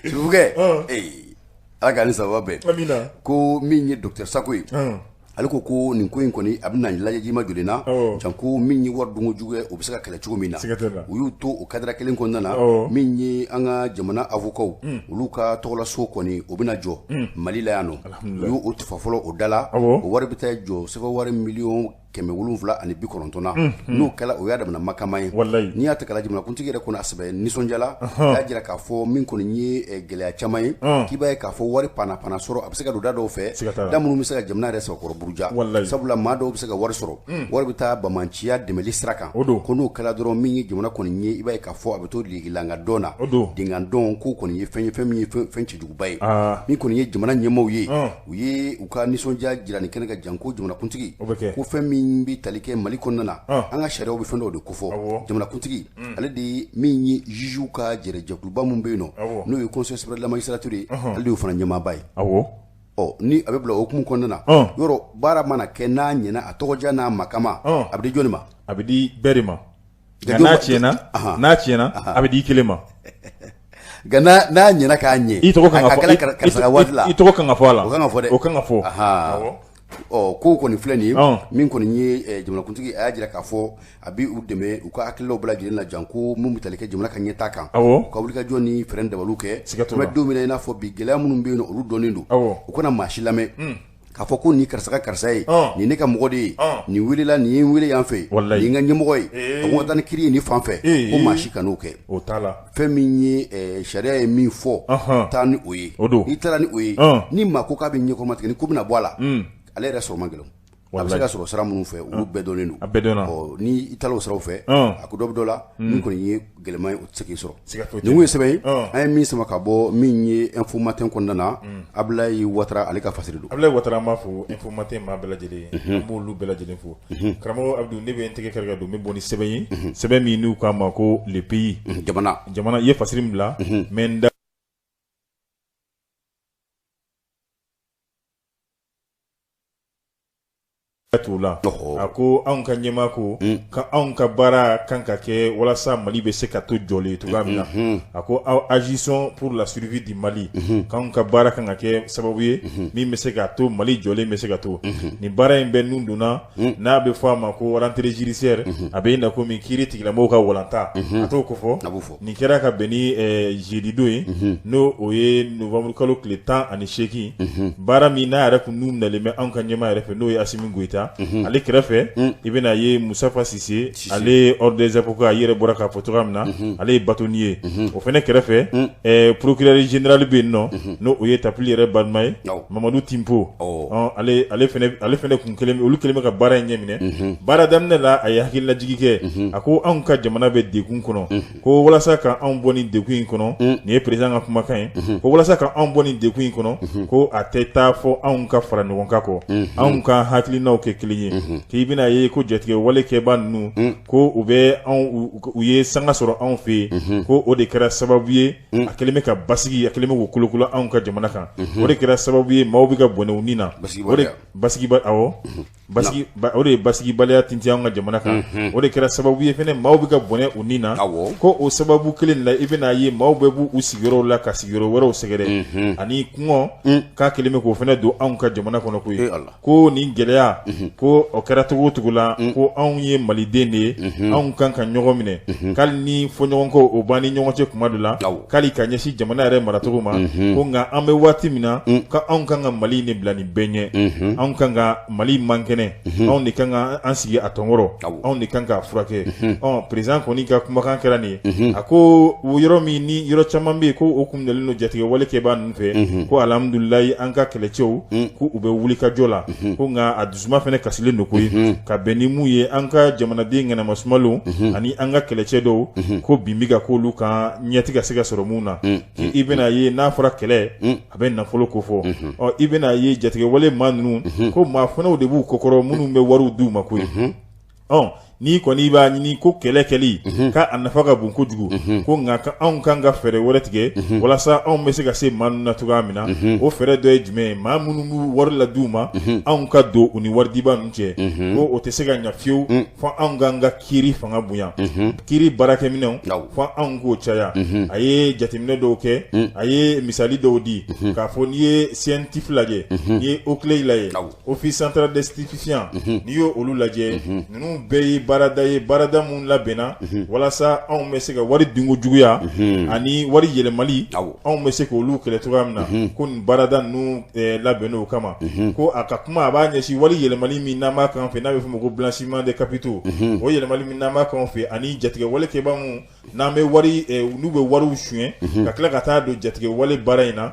Sirifukɛ. Ee, Ala k'an ni sababa bɛn. Amina. Ko min ye docteur Sako ye, ale ko ko nin ko in kɔni, a bɛna lajɛ jima joli na, janko min ye wari dunko jugu ye, o bɛ se ka kɛlɛ cogo min na. U y'u to o cadre kelen kɔnɔna na. Min ye an ka jamana avocats, olu ka tɔgɔlaso kɔni, o bɛna jɔ Mali la yan nɔ. U y'o o tufa fɔlɔ o da la. O wari bɛ taa jɔ sefa wari 790 miliyɔn na. N'o kɛla, o y'a damana makama ye. N'i y'a ta k'a lajɛ, jamanakuntigi yɛrɛ kɔni, a sɛbɛ nisɔndiyala. A y'a jira k'a fɔ min kɔni ye gɛlɛya caman ye, k'i b'a ye k'a fɔ wari panna panna sɔrɔ, a bɛ se ka don da dɔw fɛ, da minnu bɛ se ka jamana yɛrɛ sɛbɛkɔrɔ buruja. Sabula maa dɔw bɛ se ka wari sɔrɔ, wari bɛ taa bamanciya dɛmɛli sira kan. Ko n'o kɛla dɔrɔn, min ye jamana kɔni ye, i b'a ye k'a fɔ a bɛ to ligilanga dɔn na, dingan dɔn. K'o kɔni ye fɛn ye, fɛn min ye fɛn cɛjuguba ye. Min kɔni ye jamana ɲɛmaaw ye, u ye u ka nisɔndiya jira nin kɛnɛ kan, janko jamanakuntigi ko fɛn min bɛ tali kɛ Mali kɔnɔna na, an ka sariyaw bɛ fɛn dɔw de kofɔ. Jamanakuntigi ale de ye min ye jugew ka jɛrɛjɛkuluba min bɛ yen nɔ, n'o ye Conseil supérieur de la magistrature ye, ale de y'o fana ɲɛmaaba ye. Ɔ ni a bɛ bila o hukumu kɔnɔna na, yɔrɔ baara mana kɛ n'a ɲɛna a tɔgɔdiya n'a makama, a bɛ di jɔni ma? A bɛ di bɛɛ de ma. Nka n'a tiɲɛna a bɛ di i kelen ma. Nka n'a ɲɛna k'a ɲɛ, i tɔgɔ kan ka fɔ karisa ka waati la, i tɔgɔ kan ka fɔ a la, o kan ka fɔ dɛ, o kan ka fɔ. Ɔ ko kɔni filɛ nin ye, min kɔni ye jamanakuntigi a y'a jira k'a fɔ a bɛ u dɛmɛ u ka hakililaw bɛɛ lajɛlen na janko min bɛ tali kɛ jamana ka ɲɛtaa kan, u ka wulikajɔ ni fɛɛrɛ dabaliw kɛ. An bɛ don min na i n'a fɔ bi, gɛlɛya minnu bɛ yen olu dɔnnen don, u kana maa si lamɛn k'a fɔ ko nin karisa ka karisa ye, nin ne ka mɔgɔ de ye, nin welela, nin ye n wele yan fɛ, nin ye n ka ɲɛmɔgɔ ye, a ko ka taa ni kiri ye nin fan fɛ, ko maa si kan'o kɛ. Fɛn min ye sariya ye min fɔ, taa ni o ye. N'i taara ni o ye, ni maa ko k'a bɛ ɲɛkɔrɔmatigɛ ni ko bɛna bɔ a la, ale yɛrɛ sɔrɔ man gɛlɛn. A bɛ se ka sɔrɔ sira minnu fɛ, olu bɛɛ dɔnnen don. A bɛɛ dɔnna. Ni i taara o siraw fɛ, a ko dɔ bɛ dɔ la, min kɔni ye gɛlɛman ye, o tɛ se k'i sɔrɔ. Nin kun ye sɛbɛn ye, an ye min sama ka bɔ min ye Info Matin kɔnɔna na, Abulayi Watara ale ka fasiri don. Abulayi Watara, an b'a fo, Info Matin maa bɛɛ lajɛlen, an b'olu bɛɛ lajɛlen fo. Karamɔgɔ Abudu, ne bɛ n tɛgɛ kari ka don, n bɛ bɔ ni sɛbɛn ye, sɛbɛn min n'u k'a ma ko Le Pays. Jamana. Jamana, i ye fasiri min bila, n bɛ n da t'o la. A ko anw ka ɲɛmaa ko ka anw ka baara kan ka kɛ walasa Mali bɛ se ka to jɔlen cogoya min na. A ko aw agissons pour la survie du Mali, k'anw ka baara kan ka kɛ sababu ye min bɛ se ka to Mali jɔlen bɛ se ka to. Nin baara in bɛ nun donna n'a bɛ fɔ a ma ko rentrée judiciaire, a bɛ na komi kiiri tigilamɔgɔw ka walanta, a t'o ko fɔ. Nin kɛra ka bɛn ni jeudi don ye, n'o o ye novembre kalo tile 18. Baara min n'a yɛrɛ kun n'u minɛlen bɛ anw ka ɲɛmaa yɛrɛ fɛ, n'o ye Asimi Goyita, ale kɛrɛfɛ i bɛna ye Mustafa Sise, ale ye ordre des avocats, i yɛrɛ bɔra k'a fɔ cogoya min na, ale ye bâtonnier ye. O fana kɛrɛfɛ, procureur général bɛ yen nɔ, n'o o ye Tapili yɛrɛ balima ye, Mamadu Tinpo, ale fana kun kelen, olu kelen bɛ ka baara in ɲɛminɛ. Baara daminɛ la, a ye hakililajigin kɛ, a ko anw ka jamana bɛ degun kɔnɔ, ko walasa ka anw bɔ nin degun in kɔnɔ, nin ye président ka kumakan ye, ko walasa ka anw bɔ nin degun in kɔnɔ, ko a tɛ taa fɔ anw ka fara ɲɔgɔn kan kɔ, anw ka hakilinaw kɛ kelen ye. K'i bɛna ye ko jatigɛ wale kɛba ninnu, ko u bɛ u ye sanga sɔrɔ anw fɛ yen, ko o de kɛra sababu ye a kɛlen bɛ ka basigi, a kɛlen bɛ k'o kolokolo anw ka jamana kan, o de kɛra sababu ye maaw bɛ ka bɔnɛ u ni na, o de awɔ o de ye basigibaliya tintin an ka jamana kan, o de kɛra sababu ye fana maaw bɛ ka bɔnɛ u ni na. Ko o sababu kelen la, i bɛna ye maaw bɛ b'u sigiyɔrɔw la ka sigiyɔrɔ wɛrɛw sɛgɛrɛ, ani kɔngɔ k'a kɛlen bɛ k'o fana don anw ka jamana kɔnɔ koyi. Ko nin gɛlɛya, ko o kɛra cogo o cogo la, ko anw ye maliden de ye, anw kan ka ɲɔgɔn minɛ, k'ali ni fɔɲɔgɔnkɔ o b'an ni ɲɔgɔn cɛ kuma dɔ la, k'ali ka ɲɛsin jamana yɛrɛ maracogo ma, ko nka an bɛ waati min na, ko anw kan ka Mali de bila nin bɛɛ ɲɛ, anw kan ka Mali man kɛnɛ, anw de kan ka an sigi a tɔnkɔrɔ, anw de kan k'a furakɛ. Ɔ président kɔni ka kumakan kɛra nin ye. A ko o yɔrɔ min ni yɔrɔ caman bɛ yen ko o kun minɛlen don jatigɛ wale kɛbaa ninnu fɛ, ko alhamdulilayi an ka kɛlɛcɛw ko u bɛ wuli ka jɔ la, ko nka a dusuma fana kasilen don koyi, ka bɛn ni mun ye an ka jamanaden ŋanama sumalenw ani an ka kɛlɛcɛ dɔw, ko bin bɛ ka k'olu kan, ɲɛ tɛ ka se ka sɔrɔ mun na. I bɛna ye n'a fɔra kɛlɛ, a bɛ nafolo ko fɔ. Ɔ i bɛna ye jatigɛwale maa ninnu, ko maa fanaw de b'u kɔkɔrɔ minnu bɛ wariw d'u ma koyi. Ɔ n'i kɔni b'a ɲini ko kɛlɛ kɛli k'a nafa ka bon kojugu, ko nka ka anw kan ka fɛɛrɛ wɛrɛ tigɛ walasa anw bɛ se ka se maa ninnu na cogoya min na. O fɛɛrɛ dɔ ye jumɛn ye? Maa minnu b'u wari la d'u ma, anw ka don u ni waridiba ninnu cɛ, ko o tɛ se ka ɲɛ fiyewu fo anw k'an ka kiiri fanga bonya, kiiri baarakɛminɛnw fo anw k'o caya. A ye jateminɛ dɔw kɛ, a ye misali dɔw di k'a fɔ n'i ye CENTIF lajɛ, n'i ye OCLEI lajɛ, Office central des stupéfiants, n'i y'o olu lajɛ, ninnu bɛɛ ye baarada ye, baarada minnu labɛnna walasa anw bɛ se ka wari dunko juguya ani wari yɛlɛmali, anw bɛ se k'olu kɛlɛ cogoya min na, ko nin baarada ninnu labɛnna o kama. Ko a ka kuma a b'a ɲɛsin wari yɛlɛmali min n'an b'a k'an fɛ, n'a bɛ f'o ma ko blanchiment des capitaux, o yɛlɛmali min n'an b'a k'an fɛ, ani jatigɛ wale kɛbaa minnu n'an bɛ wari n'u bɛ wariw suɲɛ ka tila ka taa don jatigɛ wale baara in na.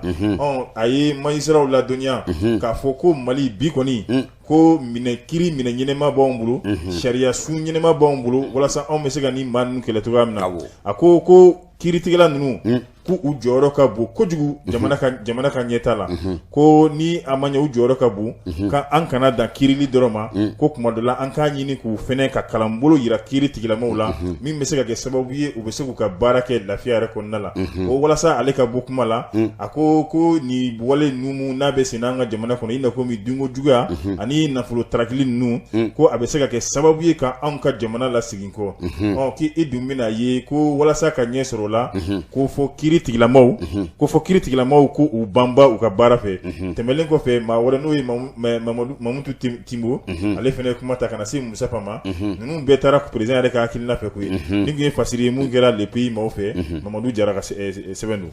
A ye magistrats ladɔnniya k'a fɔ ko Mali bi kɔni ko minɛ kiiri minɛ ɲɛnama b'anw bolo, sariya sun ɲɛnama b'anw bolo walasa anw bɛ se ka nin maa ninnu kɛlɛ cogoya min na. A ko ko kiiritigɛla ninnu K'u u jɔyɔrɔ ka bon kojugu jamana ka ɲɛtaa la, ko ni a ma ɲɛ u jɔyɔrɔ ka bon, ka an kana dan kiirili dɔrɔn ma, ko kuma dɔ la an k'a ɲini k'u fɛnɛ ka kalanbolo yira kiiri tigilamaw la min bɛ se ka kɛ sababu ye u bɛ se k'u ka baara kɛ lafiya yɛrɛ kɔnɔna la. O walasa ale ka bɔ kuma la, a ko ko nin wale ninnu n'a bɛ sen an ka jamana kɔnɔ, i n'a komi dunko juguya ani nafolo tarakili ninnu, ko a bɛ se ka kɛ sababu ye ka anw ka jamana lasegin kɔ. Ɔ k'i dun bɛna ye ko walasa ka ɲɛ sɔrɔ o la, ko fɔ kiiri tigilamaw ko fɔ kiiri tigilamaw ko u banba u ka baara fɛ. Tɛmɛnen kɔfɛ, maa wɛrɛ n'o ye Mamutu Timbo, ale fana ye kuma ta ka na se Mustafa ma. Ninnu bɛɛ taara président yɛrɛ ka hakilina fɛ koyi. Nin tun ye fasiri ye mun kɛra Le Pays maaw fɛ. Mamadu Jara ka sɛbɛn don.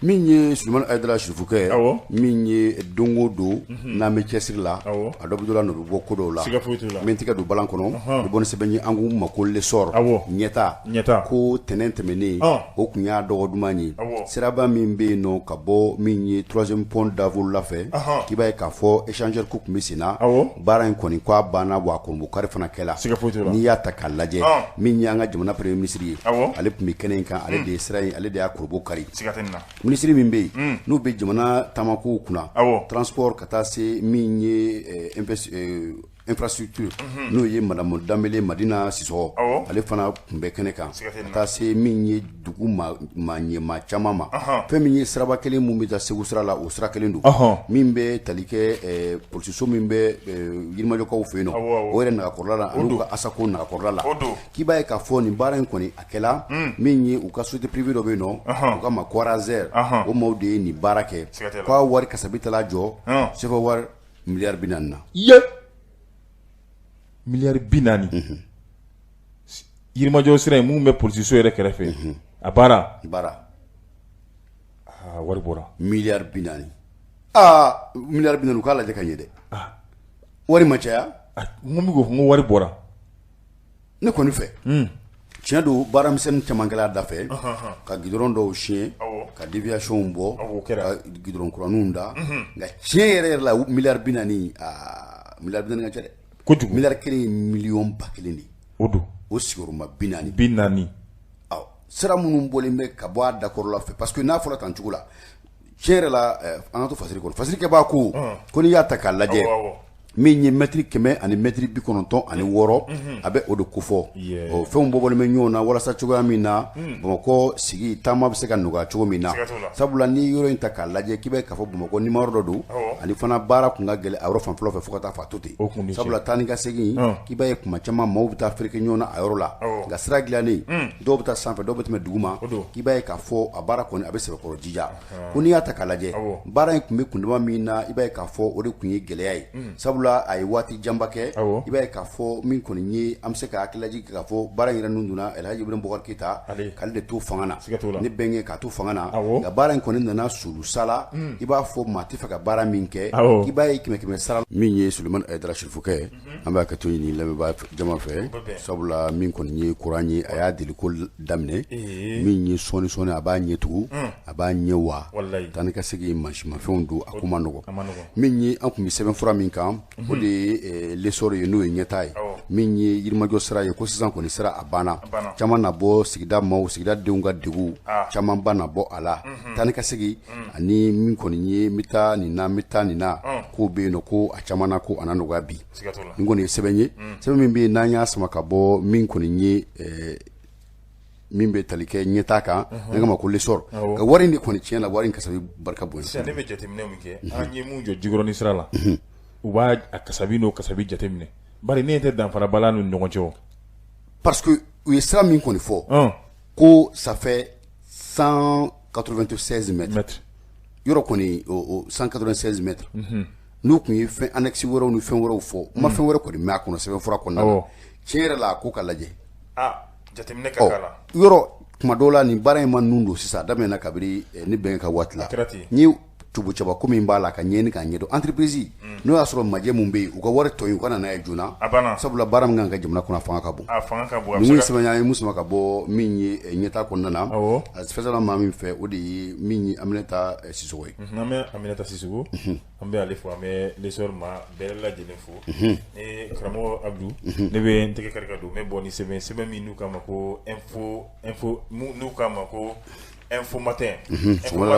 Min ye Sulemani Ayidara Sirifukɛ, min ye don o don n'an bɛ cɛsiri la, a dɔ bɛ dɔ la, nɔ bɛ bɔ ko dɔw la, min tɛgɛ don balan kɔnɔ, bɛ bɔ ni sɛbɛn ye, an k'u ma ko L'Essor, ɲɛta, ko tɛnɛn tɛmɛnen o tun y'a dɔgɔ duman ye. Siraba min bɛ yen nɔ ka bɔ min ye troisième pont Davorula fɛ, k'i b'a ye k'a fɔ échangeur ko tun bɛ sen na, baara in kɔni k'a banna, wa kurunbonkari fana kɛla. N'i y'a ta k'a lajɛ, min ye an ka jamana premier ministre ye, ale tun bɛ kɛnɛ in kan, ale de ye sira in, ale de y'a kurunbon kari. Minisiri min bɛ yen n'u bɛ jamana taamakow kunna, transport, ka taa se min ye infrastructure, n'o ye madame Danbele Madina Sisɔgɔ, ale fana tun bɛ kɛnɛ kan, ka taa se min ye dugu maa ɲɛmaa caman ma. Fɛn min ye siraba kelen min bɛ taa Segu sira la, o sira kelen don min bɛ tali kɛ polisiso min bɛ Yirimajɔkaw fɛ yen nɔ, o yɛrɛ nagakɔrɔla la, an'u ka Asako nagakɔrɔla la. K'i b'a ye k'a fɔ nin baara in kɔni a kɛla min ye u ka société privée dɔ bɛ yen nɔ, u ka ma ko Razer, o maaw de ye nin baara kɛ. K'a wari kasabi taara jɔ CFA wari miliyari 40 na. Ye miliyari 40, Yirimajɔ sira in mun bɛ polisiso yɛrɛ kɛrɛfɛ, a baara baara wari bɔra miliyari 40. Aa, miliyari 40, u k'a lajɛ ka ɲɛ dɛ, wari ma caya. Mun bɛ ko ko wari bɔra? Ne kɔni fɛ, tiɲɛ don, baaramisɛnnin caman kɛla a da fɛ, ka gidɔrɔn dɔw siɲɛ, ka déviation bɔ, ka gidɔrɔn kuraninw da, nka tiɲɛ yɛrɛ yɛrɛ la, miliyari 40, aa, miliyari 40 ka ca dɛ. Kojugu. Miliyari 1 ye miliyɔn 1000 de ye. O don. O sigiyɔrɔma 40. 40. Awɔ, sira minnu bɔlen bɛ ka bɔ a dakɔrɔla fɛ, parce que n'a fɔra tan cogo la, tiɲɛ yɛrɛ la, an ka to fasiri kɔnɔ, fasiri kɛbaa ko ko n'i y'a ta k'a lajɛ, min ye mɛtiri 100 ani mɛtiri 96, a bɛ o de kofɔ. O fɛnw bɔbɔlen bɛ ɲɔgɔn na walasa cogoya min na Bamakɔ sigi taama bɛ se ka nɔgɔya cogo min na. Sabula n'i yɔrɔ in ta k'a lajɛ, k'i bɛ k'a fɔ Bamakɔ nimɔrɔ dɔ don, ani fana baara tun ka gɛlɛn a yɔrɔ fanfɛlaw fɛ fo ka taa fɔ a to ten. Sabula taa ni ka segin, k'i b'a ye kuma caman maaw bɛ taa fereke ɲɔgɔn na a yɔrɔ la. Nka sira dilannen, dɔw bɛ taa sanfɛ, dɔw bɛ tɛmɛ duguma, k'i b'a ye k'a fɔ a baara kɔni a bɛ sɛbɛkɔrɔ jija. Ko n'i y'a ta k'a lajɛ, baara in tun bɛ kundama min na, i b'a ye k'a fɔ o de tun ye gɛlɛya ye, sabula a ye waati janba kɛ. I b'a ye k'a fɔ min kɔni ye, an bɛ se ka hakililajigin k'a fɔ baara in yɛrɛ nun donna Elhaji Ibrahim Boubacar Keita, k'ale de to fanga na, ne bɛnkɛ k'a to fanga na. Nka baara in kɔni nana sulu sala, i b'a fɔ maa tɛ fɛ ka baara min kɛ, i b'a ye kɛmɛ kɛmɛ sara. Min ye Sulemani Ayidara Sirifukɛ, an b'a kɛ to ɲini lamɛnbaa jama fɛ, sabula min kɔni ye kuran ye, a y'a deli ko daminɛ, min ye sɔɔni sɔɔni a b'a ɲɛ tugu, a b'a ɲɛ wa taa ni ka segin mansimafɛnw don, a ko ma nɔgɔ. Min ye an tun bɛ sɛbɛnfura min kan, o de ye L'Essor ye, n'o ye ɲɛtaa ye. Min ye Yirimajɔ sira ye, ko sisan kɔni sira a banna, caman na bɔ sigida maaw, sigida denw ka degun caman ba na bɔ a la. Taa ni ka segin ani min kɔni ye n bɛ taa nin na, n bɛ taa nin na, k'o bɛ yen nɔ, ko a caman na, ko a na nɔgɔya bi. Nin kɔni ye sɛbɛn ye, sɛbɛn min bɛ yen n'an y'a sama ka bɔ min kɔni ye min bɛ tali kɛ ɲɛtaa kan, ne k'a ma ko L'Essor. Ka wari in de kɔni, tiɲɛ la, wari in kasabi barika bonya. Sisan ne bɛ jateminɛ min kɛ, an ye mun jɔ Jikɔrɔni sira la, u b'a a kasabi n'o kasabi jateminɛ, bari ne tɛ danfara bala n'u ni ɲɔgɔn cɛ o. Parce que u ye sira min kɔni fɔ, ko ça fait 196 mètres, yɔrɔ kɔni o 196 mètres, n'u tun ye fɛn annexe wɛrɛw ni fɛn wɛrɛw fɔ, n ma fɛn wɛrɛ kɔni mɛn a kɔnɔ sɛbɛnfura kɔnɔna na. Tiɲɛ yɛrɛ la, a ko ka lajɛ. Jateminɛ ka k'a la. Yɔrɔ tuma dɔw la, nin baara in ma nun don sisan, a daminɛna kabini ne bɛnkɛ ka waati la. Ni cɛba ko min b'a la ka ɲɛɲini k'a ɲɛdɔn, entreprise n'o y'a sɔrɔ majɛ mun bɛ yen, u ka wari tɔ in, u ka na n'a ye joona, sabula baara min kan ka jamana kɔnɔ, a fanga ka bon. Ninnu ye sɛbɛn ye mun sama ka bɔ min ye ɲɛtaa kɔnɔna na, a fɛsɛla maa min fɛ, o de ye min ye Aminata Sisɔgɔ ye. An bɛ Aminata Sisɔgɔ, an bɛ ale fo, an bɛ L'Essor maa bɛɛ lajɛlen fo. Ne karamɔgɔ Abdu, ne bɛ n tɛgɛ kari ka don, n bɛ bɔ ni sɛbɛn min n'u k'a ma ko info, n'u k'a ma ko Info Matin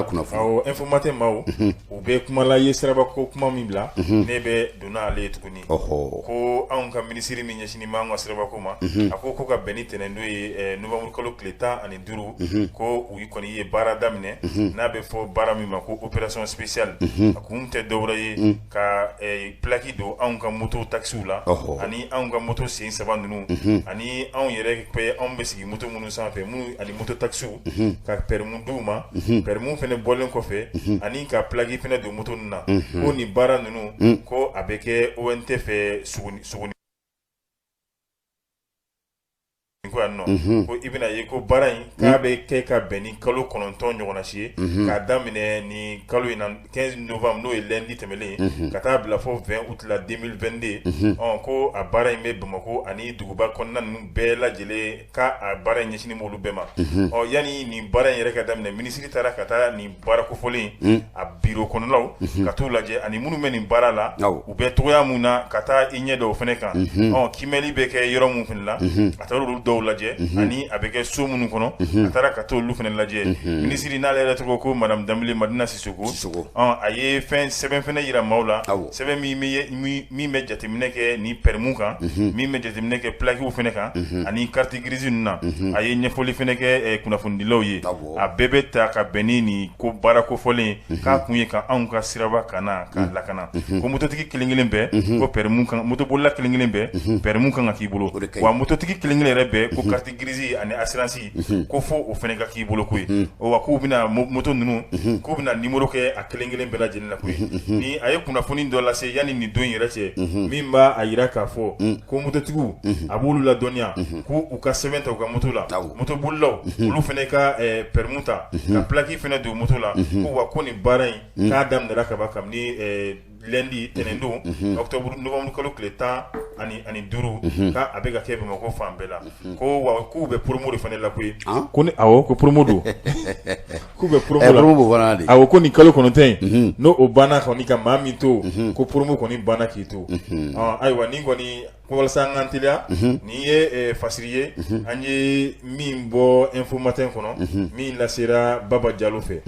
kunnafoni Info Matin maaw u bɛ kuma la ye siraba ko kuma min bila ne bɛ donna ale ye tuguni ko anw ka minisiri min ɲɛsinnen b'an ka siraba ko ma a ko ka bɛn ni tɛnɛndon ye novembre kalo tile 15 ko u kɔni ye baara daminɛ n'a bɛ fɔ baara min ma ko opération spéciale a kun tɛ dɔwɛrɛ ye ka plaque don anw ka moto taxi la ani anw ka moto sen saba ninnu ani anw yɛrɛ bɛ anw bɛ sigi moto minnu sanfɛ minnu ani moto taxi ka permis d'u ma permis fana bɔlen kɔfɛ ani ka plaque fana don moto ninnu na ko nin baara ninnu ko a bɛ kɛ ONT fɛ Sogoni ko yan nɔ ko i bɛna ye ko baara in k'a bɛ kɛ ka bɛn ni kalo 9 ɲɔgɔnna si ye k'a daminɛ ni kalo in na 15 novembre n'o ye lundi tɛmɛnen ka taa bila fo 20 août la 2022 ko a baara in bɛ Bamakɔ ani duguba kɔnɔna ninnu bɛɛ lajɛlen k'a baara in ɲɛsinnen b'olu bɛɛ ma ɔ yanni nin baara in yɛrɛ ka daminɛ minisiri taara ka taa nin baara kofɔlen a biro kɔnɔnaw ka t'u lajɛ ani minnu bɛ nin baara la u bɛ togoya mun na ka taa i ɲɛ da o fana kan ɔ kiimɛli bɛ kɛ yɔrɔ min fana la a taara olu dɔw lajɛ ani a bɛ kɛ so minnu kɔnɔ a taara ka taa olu fana lajɛ minisiri n'ale yɛrɛ tɔgɔ ko madame Danbele Madina Sisoko a ye fɛn sɛbɛn fana jira maaw la sɛbɛn min bɛ jateminɛ kɛ ni permis kan min bɛ jateminɛ kɛ plaquew fana kan ani carte grise ninnu na a ye ɲɛfɔli fana kɛ kunnafonidilaw ye a bɛɛ bɛ ta ka bɛn ni nin ko baara kofɔlen k'a kun ye ka anw ka siraba kana k'a lakana ko mototigi kelen kelen bɛɛ ko permis kan motobolila kelen kelen bɛɛ permis kan ka k'i bolo wa mototigi kelen kelen yɛrɛ bɛɛ ko carte grise ani assurance ko fo o fana ka k'i bolo koyi wa k'u bɛna moto ninnu k'u bɛna numéro kɛ a kelen kelen bɛɛ lajɛlen na koyi ni a ye kunnafoni dɔ lase yanni nin don yɛrɛ cɛ min b'a jira k'a fɔ ko mototigiw a b'olu ladɔnniya k'u u ka sɛbɛn ta u ka moto la motobolilaw olu fana ka permis ta ka plaque fana don moto la ko wa ko nin baara in k'a daminɛra ka ban kabini lundi tɛnɛndon octobre novembre kalo tile 15 k'a bɛ ka kɛ Bamakɔ fan bɛɛ la ko wa k'u bɛ promo de fana la koyi ko ni awɔ ko promo don k'u bɛ promo la awɔ ko nin kalo 9 in n'o o banna kɔni ka maa min to ko promo kɔni banna k'i to ayiwa nin kɔni ko walasa an k'an teliya nin ye fasiri ye an ye min bɔ Info Matin kɔnɔ min lasera Baba Jalo fɛ.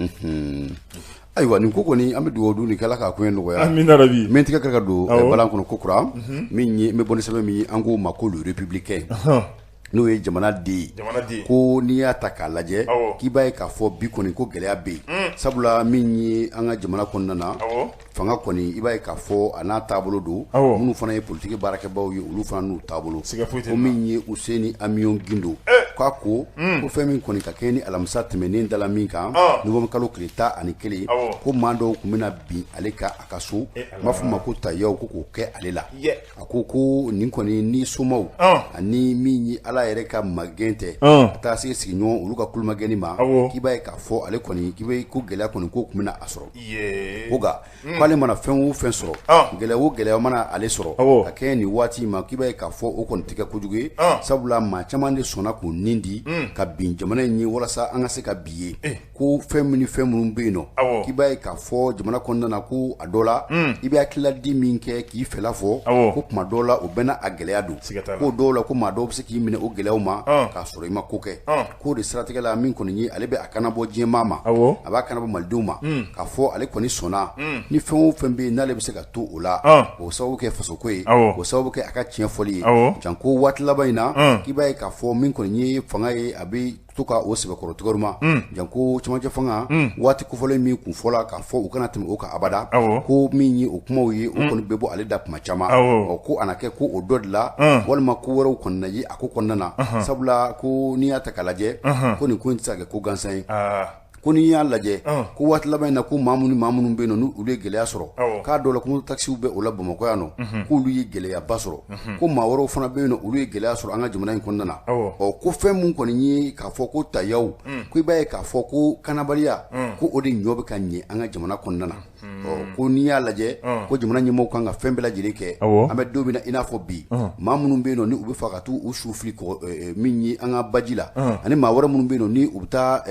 Ayiwa nin ko kɔni an bɛ dugawu don kɛ Ala k'a koɲɛ nɔgɔya, amina rabi, n bɛ tɛgɛ kɛ ka don balan kɔnɔ ko kura min ye n bɛ bɔ ni sɛbɛn min ye an k'o ma ko le républicain n'o ye jamana den ye ko n'i y'a ta k'a lajɛ k'i b'a ye k'a fɔ bi kɔni ko gɛlɛya bɛ yen sabula min ye an ka jamana kɔnɔna na fanga kɔni i b'a ye k'a fɔ a n'a taabolo don minnu fana ye politiki baarakɛbaw ye olu fana n'u taabolo ko min ye Useni Amiɔn Gindo k'a ko ko fɛn min kɔni ka kɛ ni alamisa tɛmɛnen dala min kan novembre kalo tile 11 ko maa dɔw tun bɛna bin ale kan a ka so n b'a fɔ ma ko tayaw ko k'o kɛ ale la a ko ko nin kɔni ni somaw ani min ye Ala yɛrɛ ka magɛn tɛ ka taa se sigiɲɔgɔn olu ka kulomagɛnni ma k'i b'a ye k'a fɔ ale kɔni k'i bɛ ko gɛlɛya kɔni ko tun bɛna a sɔrɔ ko nka k'ale mana fɛn o fɛn sɔrɔ gɛlɛya o gɛlɛya mana ale sɔrɔ ka kɛ nin waati ma k'i b'a ye k'a fɔ o kɔni tɛ kɛ kojugu ye sabula maa caman de sɔnna k'u nin di ka bin jamana in ye walasa an ka se ka bi ye ko fɛn min ni fɛn minnu bɛ yen nɔ k'i b'a ye k'a fɔ jamana kɔnɔna na ko a dɔ la i bɛ hakilila di min kɛ k'i fɛla fɔ ko tuma dɔw la o bɛɛ n'a gɛlɛya don ko dɔw la ko maa dɔw bɛ se k'i minɛ o gɛlɛyaw ma k'a sɔrɔ i ma ko kɛ k'o de siratigɛ la min kɔni ye ale bɛ a kana bɔ diɲɛmaa ma a b'a kana bɔ malidenw ma k'a fɔ ale kɔni sɔnna ni fɛn o fɛn bɛ yen n'ale bɛ se ka to o la o sababu kɛ fasoko ye o sababu kɛ a ka tiɲɛ fɔli ye janko waati laban in na k'i b'a ye k'a fɔ min kɔni ye fanga ye a bɛ to ka o sɛbɛkɔrɔ tuguruma janko cɛmancɛ fanga waati kofɔlen min kun fɔla k'a fɔ u kana tɛmɛ o kan abada ko min ye o kumaw ye o kɔni bɛ bɔ ale da tuma caman ɔ ko a na kɛ ko o dɔ de la walima ko wɛrɛw kɔni na ye a ko kɔnɔna na sabula ko n'i y'a ta k'a lajɛ ko nin ko in tɛ se ka kɛ ko gansan ye ko n'i y'a lajɛ ko waati laban in na ko maa minnu maa minnu bɛ yen nɔ n'olu ye gɛlɛya sɔrɔ k'a dɔw la ko taxi bɛ o la Bamakɔ yan nɔ k'olu ye gɛlɛyaba sɔrɔ ko maa wɛrɛw fana bɛ yen nɔ olu ye gɛlɛya sɔrɔ an ka jamana in kɔnɔna na ɔ ko fɛn min kɔni ye k'a fɔ ko tayaw ko i b'a ye k'a fɔ ko kanabaliya ko o de ɲɔ bɛ ka ɲɛ an ka jamana kɔnɔna na ɔ ko n'i y'a lajɛ ko jamana ɲɛmɔgɔw kan ka fɛn bɛɛ lajɛlen kɛ an bɛ don min na i n'a fɔ bi maa minnu bɛ yen nɔ ni u bɛ fɛ ka taa u su fili min ye an ka baji la ani maa wɛrɛ minnu bɛ yen nɔ ni u bɛ taa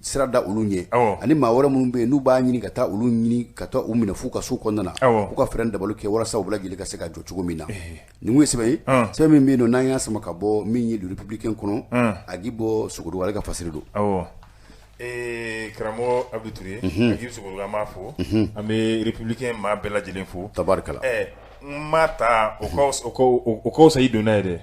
sira da olu ɲɛ ani maa wɛrɛ minnu bɛ yen n'u b'a ɲini ka taa olu ɲini ka taa u minɛ f'u ka so kɔnɔna na k'u ka fɛɛrɛ dabali kɛ walasa u bɛɛ lajɛlen ka se ka jɔ cogo min na nin ye sɛbɛn ye sɛbɛn min bɛ yen nɔ n'an y'a sama ka bɔ min ye Le Républicain kɔnɔ Agibu Sogodogo ale ka fasiri don. Ee karamɔgɔ Abudu Ture Agibu Sogorogo an b'a fo an bɛ républicain maa bɛɛ lajɛlen fo tabarikala n ma ta o ka fisa i donna ye dɛ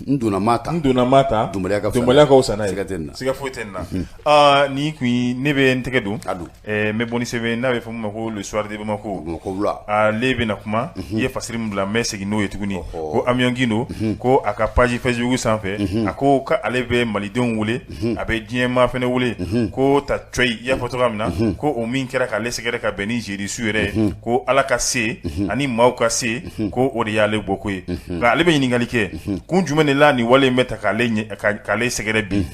n donna ma ta n donna ma ta donbaliya ka fisa n'a ye siga tɛ nin na siga foyi tɛ nin na nin kun ne bɛ n tɛgɛ don a don n bɛ bɔ ni sɛbɛn n'a bɛ fɔ min ma ko Le Soir de Bamako Bamakɔ wula ale bɛna kuma i ye fasiri min bila n bɛ segin n'o ye tuguni ko Amion Guindo ko a ka page Facebook sanfɛ a ko k'ale bɛ malidenw wele a bɛ diɲɛmaa fana wele ko ta cɔyi i y'a fɔ cogoya min na ko o min kɛra k'ale sɛgɛrɛ ka bɛn ni jeudi su yɛrɛ ye ko Ala ka se ani maaw ka se ko o de y'ale bɔ ko ye nka ale bɛ ɲininkali kɛ kun jumɛn de la nin wale in bɛ ta k'ale sɛgɛrɛ bi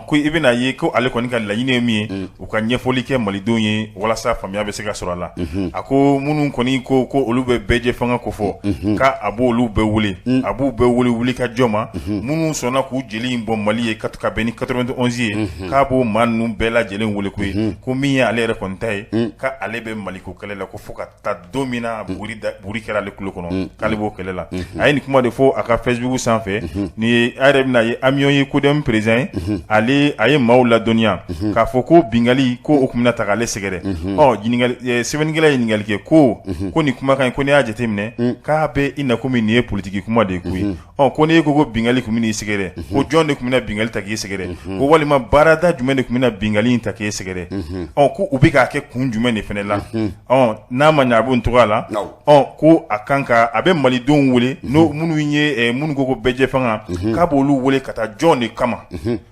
ko i bɛna ye ko ale kɔni ka laɲini ye min ye u ka ɲɛfɔli kɛ malidenw ye walasa faamuya bɛ se ka sɔrɔ a la a ko minnu kɔni ko ko olu bɛ bɛɛjɛ fanga ko fɔ k'a b'olu bɛɛ wele a b'u bɛɛ wele wuli ka jɔ ma minnu sɔnna k'u jeli in bɔn Mali ye ka bɛn ni 91 ye k'a b'o maa ninnu bɛɛ lajɛlen wele ko ye ko min ye ale yɛrɛ kɔni ta ye k'ale bɛ Maliko kɛlɛ la ko fo ka taa don min na buri kɛra ale tulo kɔnɔ k'ale b'o kɛlɛ la a ye nin kuma de fɔ a ka Facebook sanfɛ ni ye a yɛrɛ bɛna ye Amion ye CODEM président ye ale a ye maaw ladɔnniya k'a fɔ ko bingali ko o tun bɛna ta k'ale sɛgɛrɛ ɔ ɲininkali sɛbɛnnikɛla ye ɲininkali kɛ ko ko nin kumakan in ko n'i y'a jateminɛ k'a bɛ i na komi nin ye politiki kuma de ye koyi ɔ ko n'e ko ko bingali tun bɛn'i sɛgɛrɛ ko jɔn de tun bɛna bingali ta k'i sɛgɛrɛ ko walima baarada jumɛn de tun bɛna bingali in ta k'e sɛgɛrɛ ɔ ko u bɛ k'a kɛ kun jumɛn de fana la ɔ n'a ma ɲɛ a b'o cogoya la ɔ ko a kan ka a bɛ malidenw wele n'o minnu ye minnu ko ko bɛɛjɛ fanga k'a b'olu wele ka taa jɔn de kama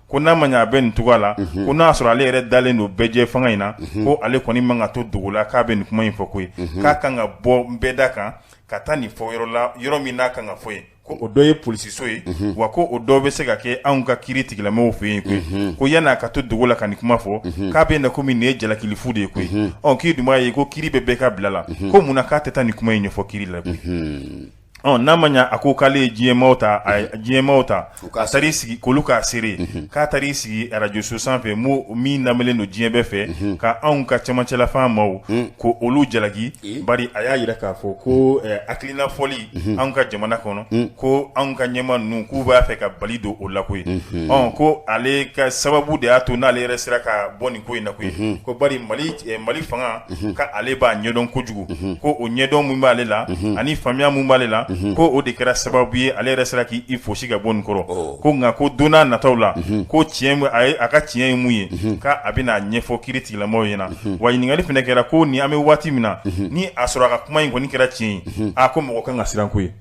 ko n'a ma ɲɛ a bɛ nin cogoya la ko n'a sɔrɔ ale yɛrɛ dalen don bɛɛjɛ fanga in na ko ale kɔni man ka to dogo la k'a bɛ nin kuma in fɔ koyi k'a kan ka bɔ bɛɛ da kan ka taa nin fɔ yɔrɔ la yɔrɔ min n'a kan ka fɔ yen ko o dɔ ye polisiso ye wa ko o dɔ bɛ se ka kɛ anw ka kiiri tigilamɔgɔw fɛ yen koyi ko yan'a ka to dogo la ka nin kuma fɔ k'a bɛ na komi nin ye jalakili fu de ye koyi ɔ k'i dun b'a ye ko kiiri bɛ bɛɛ ka bila la ko mun na k'a tɛ taa nin kuma in ɲɛfɔ kiiri la koyi ɔ n'a ma ɲɛ a ko k'ale ye diɲɛmaaw ta diɲɛmaaw ta a taar'i sigi k'olu k'a seere k'a taar'i sigi arajoso sanfɛ min lamɛnlen don diɲɛ bɛɛ fɛ ka anw ka cɛmancɛlafanga maaw ko olu jalaki bari a y'a jira k'a fɔ ko hakilina fɔli anw ka jamana kɔnɔ ko anw ka ɲɛmaa ninnu k'u b'a fɛ ka bali don o la koyi ɔ ko ale ka sababu de y'a to n'ale yɛrɛ sera ka bɔ nin ko in na koyi ko bari Mali fanga k'ale b'a ɲɛdɔn kojugu ko o ɲɛdɔn min b'ale la ani faamuya min b'ale la ko o de kɛra sababu ye ale yɛrɛ sera k'i fosi ka bɔ nin kɔrɔ ko nka ko don n'a nataw la ko tiɲɛ a ka tiɲɛ ye mun ye k'a bɛna ɲɛfɔ kiiri tigilamɔgɔw ɲɛna wa ɲininkali fana kɛra ko ni an bɛ waati min na ni a sɔrɔ a ka kuma in kɔni kɛra tiɲɛ ye a ko mɔgɔ kan ka siran ko ye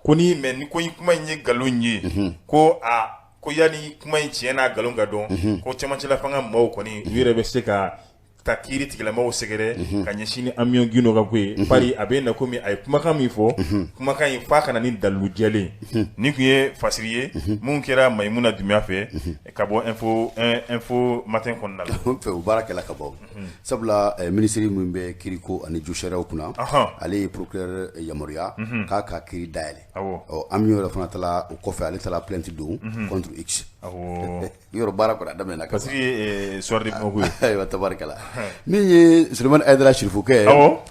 ko ni mais ni ko kuma in ye nkalon ye ko a ko yanni kuma in tiɲɛ n'a nkalon ka dɔn ko cɛmancɛla fanga maaw kɔni u yɛrɛ bɛ se ka taa kiiri tigilamɔgɔw sɛgɛrɛ ka ɲɛsin ni Amion Guindo ka ko ye bari a bɛ na komi a ye kumakan min fɔ kumakan in f'a ka na ni dalilu jɛlen nin tun ye fasiri ye mun kɛra Mayimuna Dunbiya fɛ ka bɔ Info Matin kɔnɔna la fɛ o baara kɛla ka ban sabula minisiri min bɛ kiiriko ani josariyaw kunna ale ye procureur yamaruya k'a ka kiiri dayɛlɛ Amion yɛrɛ fana taara o kɔfɛ ale taara plainte don contre X yɔrɔ baara kɔni a daminɛna parce que soir de Bamako ye ayiwa tabarikala min ye Sulemani Hayidara Sirifukɛ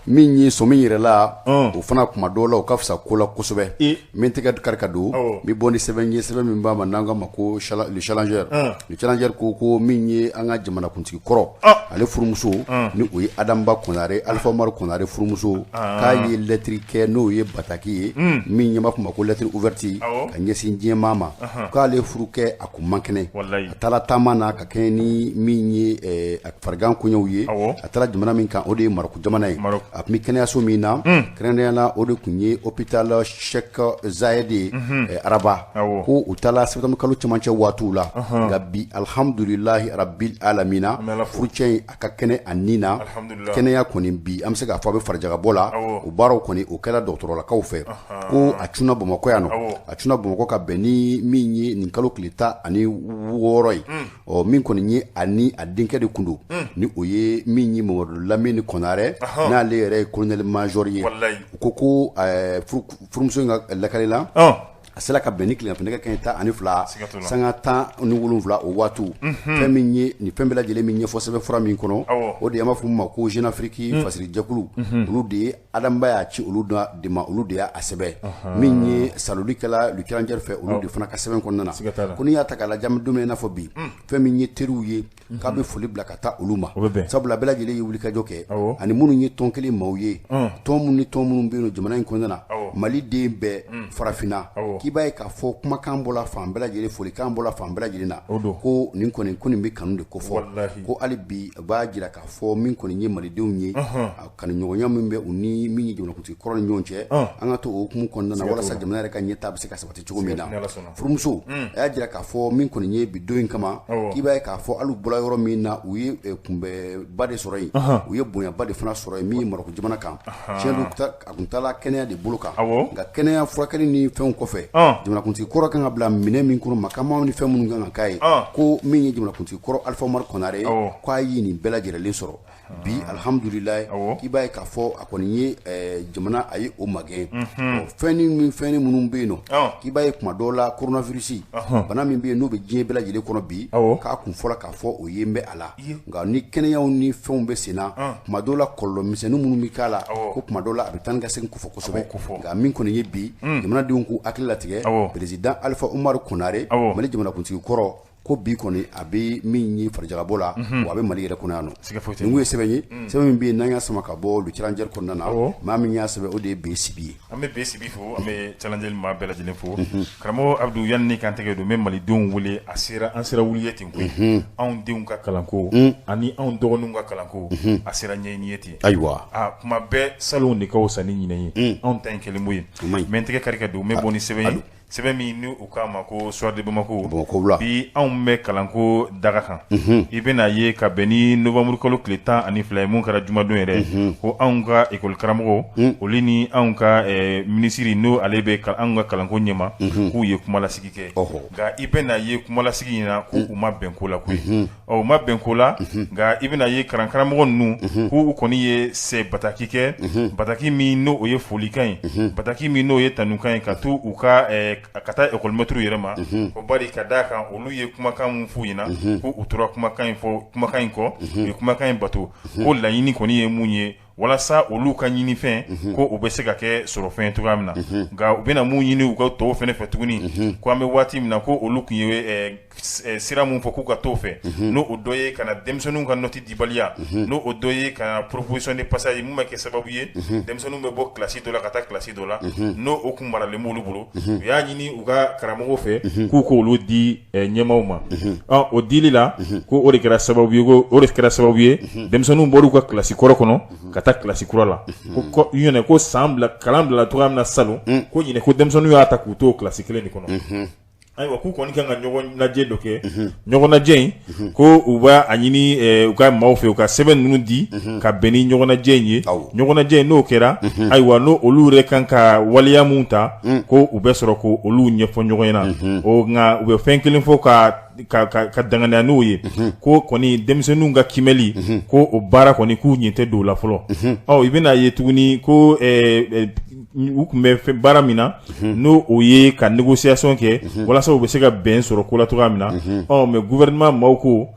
min ye sɔmi yɛrɛ la o fana kuma dɔw la o ka fisa ko la kosɛbɛ min tɛgɛ kari ka don n bɛ bɔ ni sɛbɛn ye sɛbɛn min b'a ma n'an k'a ma ko le challenger le challenger ko min ye an ka jamanakuntigi kɔrɔ ale furumuso ni o ye Adama Konare Alifa Umaru Konare furumuso k'a ye lɛtiri kɛ n'o ye bataki ye min ɲɛ b'a fɔ ma ko lettre ouverte ka ɲɛsin diɲɛmaa ma k'ale furukɛ a kun man kɛnɛ a taara taama na ka kɛɲɛ ni min ye farigan koɲɛw ye a taara jamana min kan o de ye Marɔku jamana ye a tun bɛ kɛnɛyaso min na kɛrɛnkɛrɛnnenya la o de tun ye hôpital Cheikh Zayed ye Rabat ko u taara septembre kalo cɛmancɛ waatiw la nka bi alihamudulilahi rabil alamina furucɛ in a ka kɛnɛ a ni na kɛnɛya kɔni bi an bɛ se k'a fɔ a bɛ farijagabɔ la o baaraw kɔni o kɛra dɔgɔtɔrɔlakaw fɛ ko a cunna Bamakɔ yan nɔ a cunna Bamakɔ ka bɛn ni min ye nin kalo tile 16 ye ɔ min kɔni ye a ni a denkɛ de kun don ni o ye min ye Mamadu Lamini Konarɛ n'ale yɛrɛ ye colonel major ye u ko ko furumuso in ka lakali la a A sera ka bɛn ni tileganfɛ nɛgɛ kanɲɛ 12 sanga 17 o waati fɛn min ye nin fɛn bɛɛ lajɛlen min ɲɛfɔ sɛbɛnfura min kɔnɔ, o de an b'a fɔ min ma ko Jeune Afrique fasirijɛkulu, olu de ye Adam Ba y'a ci olu de ma, olu de y'a sɛbɛn. Min ye saloli kɛla Le Challenger fɛ, olu de fana ka sɛbɛn kɔnɔna na, ko n'i y'a ta k'a lajɛ, an bɛ don min na i n'a fɔ bi, fɛn min ye teriw ye, k'a bɛ foli bila ka taa olu ma, sabula bɛɛ lajɛlen ye wulikajɔ kɛ, ani minnu ye tɔn kelen maaw ye, tɔn minnu ni tɔn minnu bɛ yen jamana in kɔnɔna na, Mali den bɛɛ, farafinna, k'i b'a ye k'a fɔ kumakan bɔla fan bɛɛ lajɛlen, folikan bɔla fan bɛɛ lajɛlen na, ko nin kɔni, ko nin bɛ kanu de kofɔ, ko hali bi a b'a jira k'a fɔ min kɔni ye malidenw ye, a kanuɲɔgɔnya min bɛ u ni min ye jamanakuntigi kɔrɔ ni ɲɔgɔn cɛ, an ka to o hukumu kɔnɔna na walasa jamana yɛrɛ ka ɲɛtaa bɛ se ka sabati cogo min na. Furumuso a y'a jira k'a fɔ min kɔni ye bi don in kama, k'i b'a ye k'a fɔ hali u bɔra yɔrɔ min na, u ye kunbɛba de sɔrɔ yen, u ye bonyaba de fana sɔrɔ yen, min ye Marɔku jamana kan. Tiɲɛ don, a tun taara kɛnɛya de bolo kan, nka kɛnɛya furakɛli ni fɛnw kɔfɛ, jamanakuntigi kɔrɔ kan ka bila minɛn min kɔnɔ, makama ni fɛn minnu kan ka k'a ye, ko min ye jamanakuntigi kɔrɔ Alifa Umaru Konare ye, k'a ye nin bɛɛ lajɛlen sɔrɔ bi, alihamdulilayi. K'i b'a ye k'a fɔ a kɔni ye jamana, a ye o magɛn. Fɛn ni fɛn minnu bɛ yen nɔ, k'i b'a ye kuma dɔw la coronavirus bana min bɛ yen, n'o bɛ diɲɛ bɛɛ lajɛlen kɔnɔ bi, k'a kun fɔra k'a fɔ o ye bɛ a la, nka ni kɛnɛyaw ni fɛnw bɛ sen na, kuma dɔw la kɔlɔlɔ misɛnnin minnu bɛ k'a la, ko kuma dɔw la a bɛ taa ni ka segin kofɔ kosɛbɛ. Nka min kɔni ye bi, jamanadenw k'u hakili latigɛ, président Alifa Umaru Konare, Mali jamanakuntigi kɔrɔ, ko bi kɔni a bɛ min ye farijalabɔ la, wa a bɛ Mali yɛrɛ kɔnɔ yan nɔ. Nin ye sɛbɛn ye, sɛbɛn min bɛ yen n'an y'a sama ka bɔ Le Challenger kɔnɔna na. Maa min y'a sɛbɛn, o de ye Beye Sibi ye. An bɛ Beye Sibi fo, an bɛ Challenger maa bɛɛ lajɛlen fo. Karamɔgɔ Abudu, yanni ne k'an tɛgɛ don, n bɛ malidenw wele, a sera, an sera wuli ye ten koyi. Anw denw ka kalanko ani anw dɔgɔninw ka kalanko, a sera ɲɛɲini ye ten. Ayiwa, aa, kuma bɛɛ salon de ka fisa ni ɲinɛ ye, anw ta in kɛlen ye. N bɛ n tɛgɛ kari ka don, n bɛ bɔ ni sɛbɛn ye, sɛbɛn min ni u k'a ma ko Soir de Bamako. Bamakɔ. Bi anw bɛ kalanko daga kan. I bɛna ye ka bɛn ni novembre kalo tile 12 ye, mun kɛra jumadon yɛrɛ, ko anw ka école karamɔgɔw, olu ni anw ka minisiri, n'o ale bɛ anw ka kalanko ɲɛma, k'u ye kumalasigi kɛ. Nka i bɛna ye kumalasigi in na, k'u ma bɛn ko la koyi. Ɔ, u ma bɛn ko la, nka i bɛna ye karamɔgɔ ninnu, k'u kɔni ye se bataki kɛ, bataki min n'o ye folikan ye, bataki min n'o ye tanukan ye, ka to u ka ka taa école maître yɛrɛ ma, ko bari ka d'a kan olu ye kumakan min f'u ɲɛna, ko u tora kumakan in fɔ, kumakan in kɔ, u ye kumakan in bato, ko laɲini kɔni ye mun ye, walasa olu ka ɲinifɛn, ko u bɛ se ka kɛ sɔrɔfɛn cogoya min na. Nka u bɛna mun ɲini u ka tɔw fana fɛ tuguni, ko an bɛ waati min na, ko olu tun ye sira mun fɔ k'u ka t'o fɛ, n'o o dɔ ye ka na denmisɛnninw ka nɔti dibaliya, n'o o dɔ ye ka na proposition de passage mun bɛ kɛ sababu ye denmisɛnninw bɛ bɔ kilasi dɔ la ka taa kilasi dɔ la, n'o o kun maralen b'olu bolo. U y'a ɲini u ka karamɔgɔw fɛ k'u k'olu di ɲɛmaaw ma. O dili la, ko o de kɛra sababu ye, ko o de kɛra sababu ye denmisɛnninw bɔr'u ka kilasi kɔrɔ kɔnɔ ka taa kilasi kura la, ko ɲinɛ ko san bila kalan bila cogoya min na salon, ko ɲinɛ ko denmisɛnninw y'a ta k'u to kilasi kelen de kɔnɔ. Ayiwa, k'u kɔni kan ka ɲɔgɔn lajɛ dɔ kɛ, ɲɔgɔn lajɛ in, ko u b'a a ɲini u ka maaw fɛ u ka sɛbɛn ninnu di ka bɛn ni ɲɔgɔn lajɛ in ye. Ɲɔgɔn lajɛ in n'o kɛra, ayiwa, n'o olu yɛrɛ kan ka waleya mun ta, ko u bɛ sɔrɔ ko olu ɲɛfɔ ɲɔgɔn ɲɛna o. Nka u bɛ fɛn kelen fɔ ka danganiya n'o ye, ko kɔni denmisɛnninw ka kimɛli, ko o baara kɔni, k'u ɲɛ tɛ don o la fɔlɔ. Ɔ, i bɛna ye tuguni ko u tun bɛ baara min na, n'o o ye ka négociation kɛ walasa u bɛ se ka bɛn sɔrɔ ko la cogoya min na. Ɔ, mais gouvernement maaw ko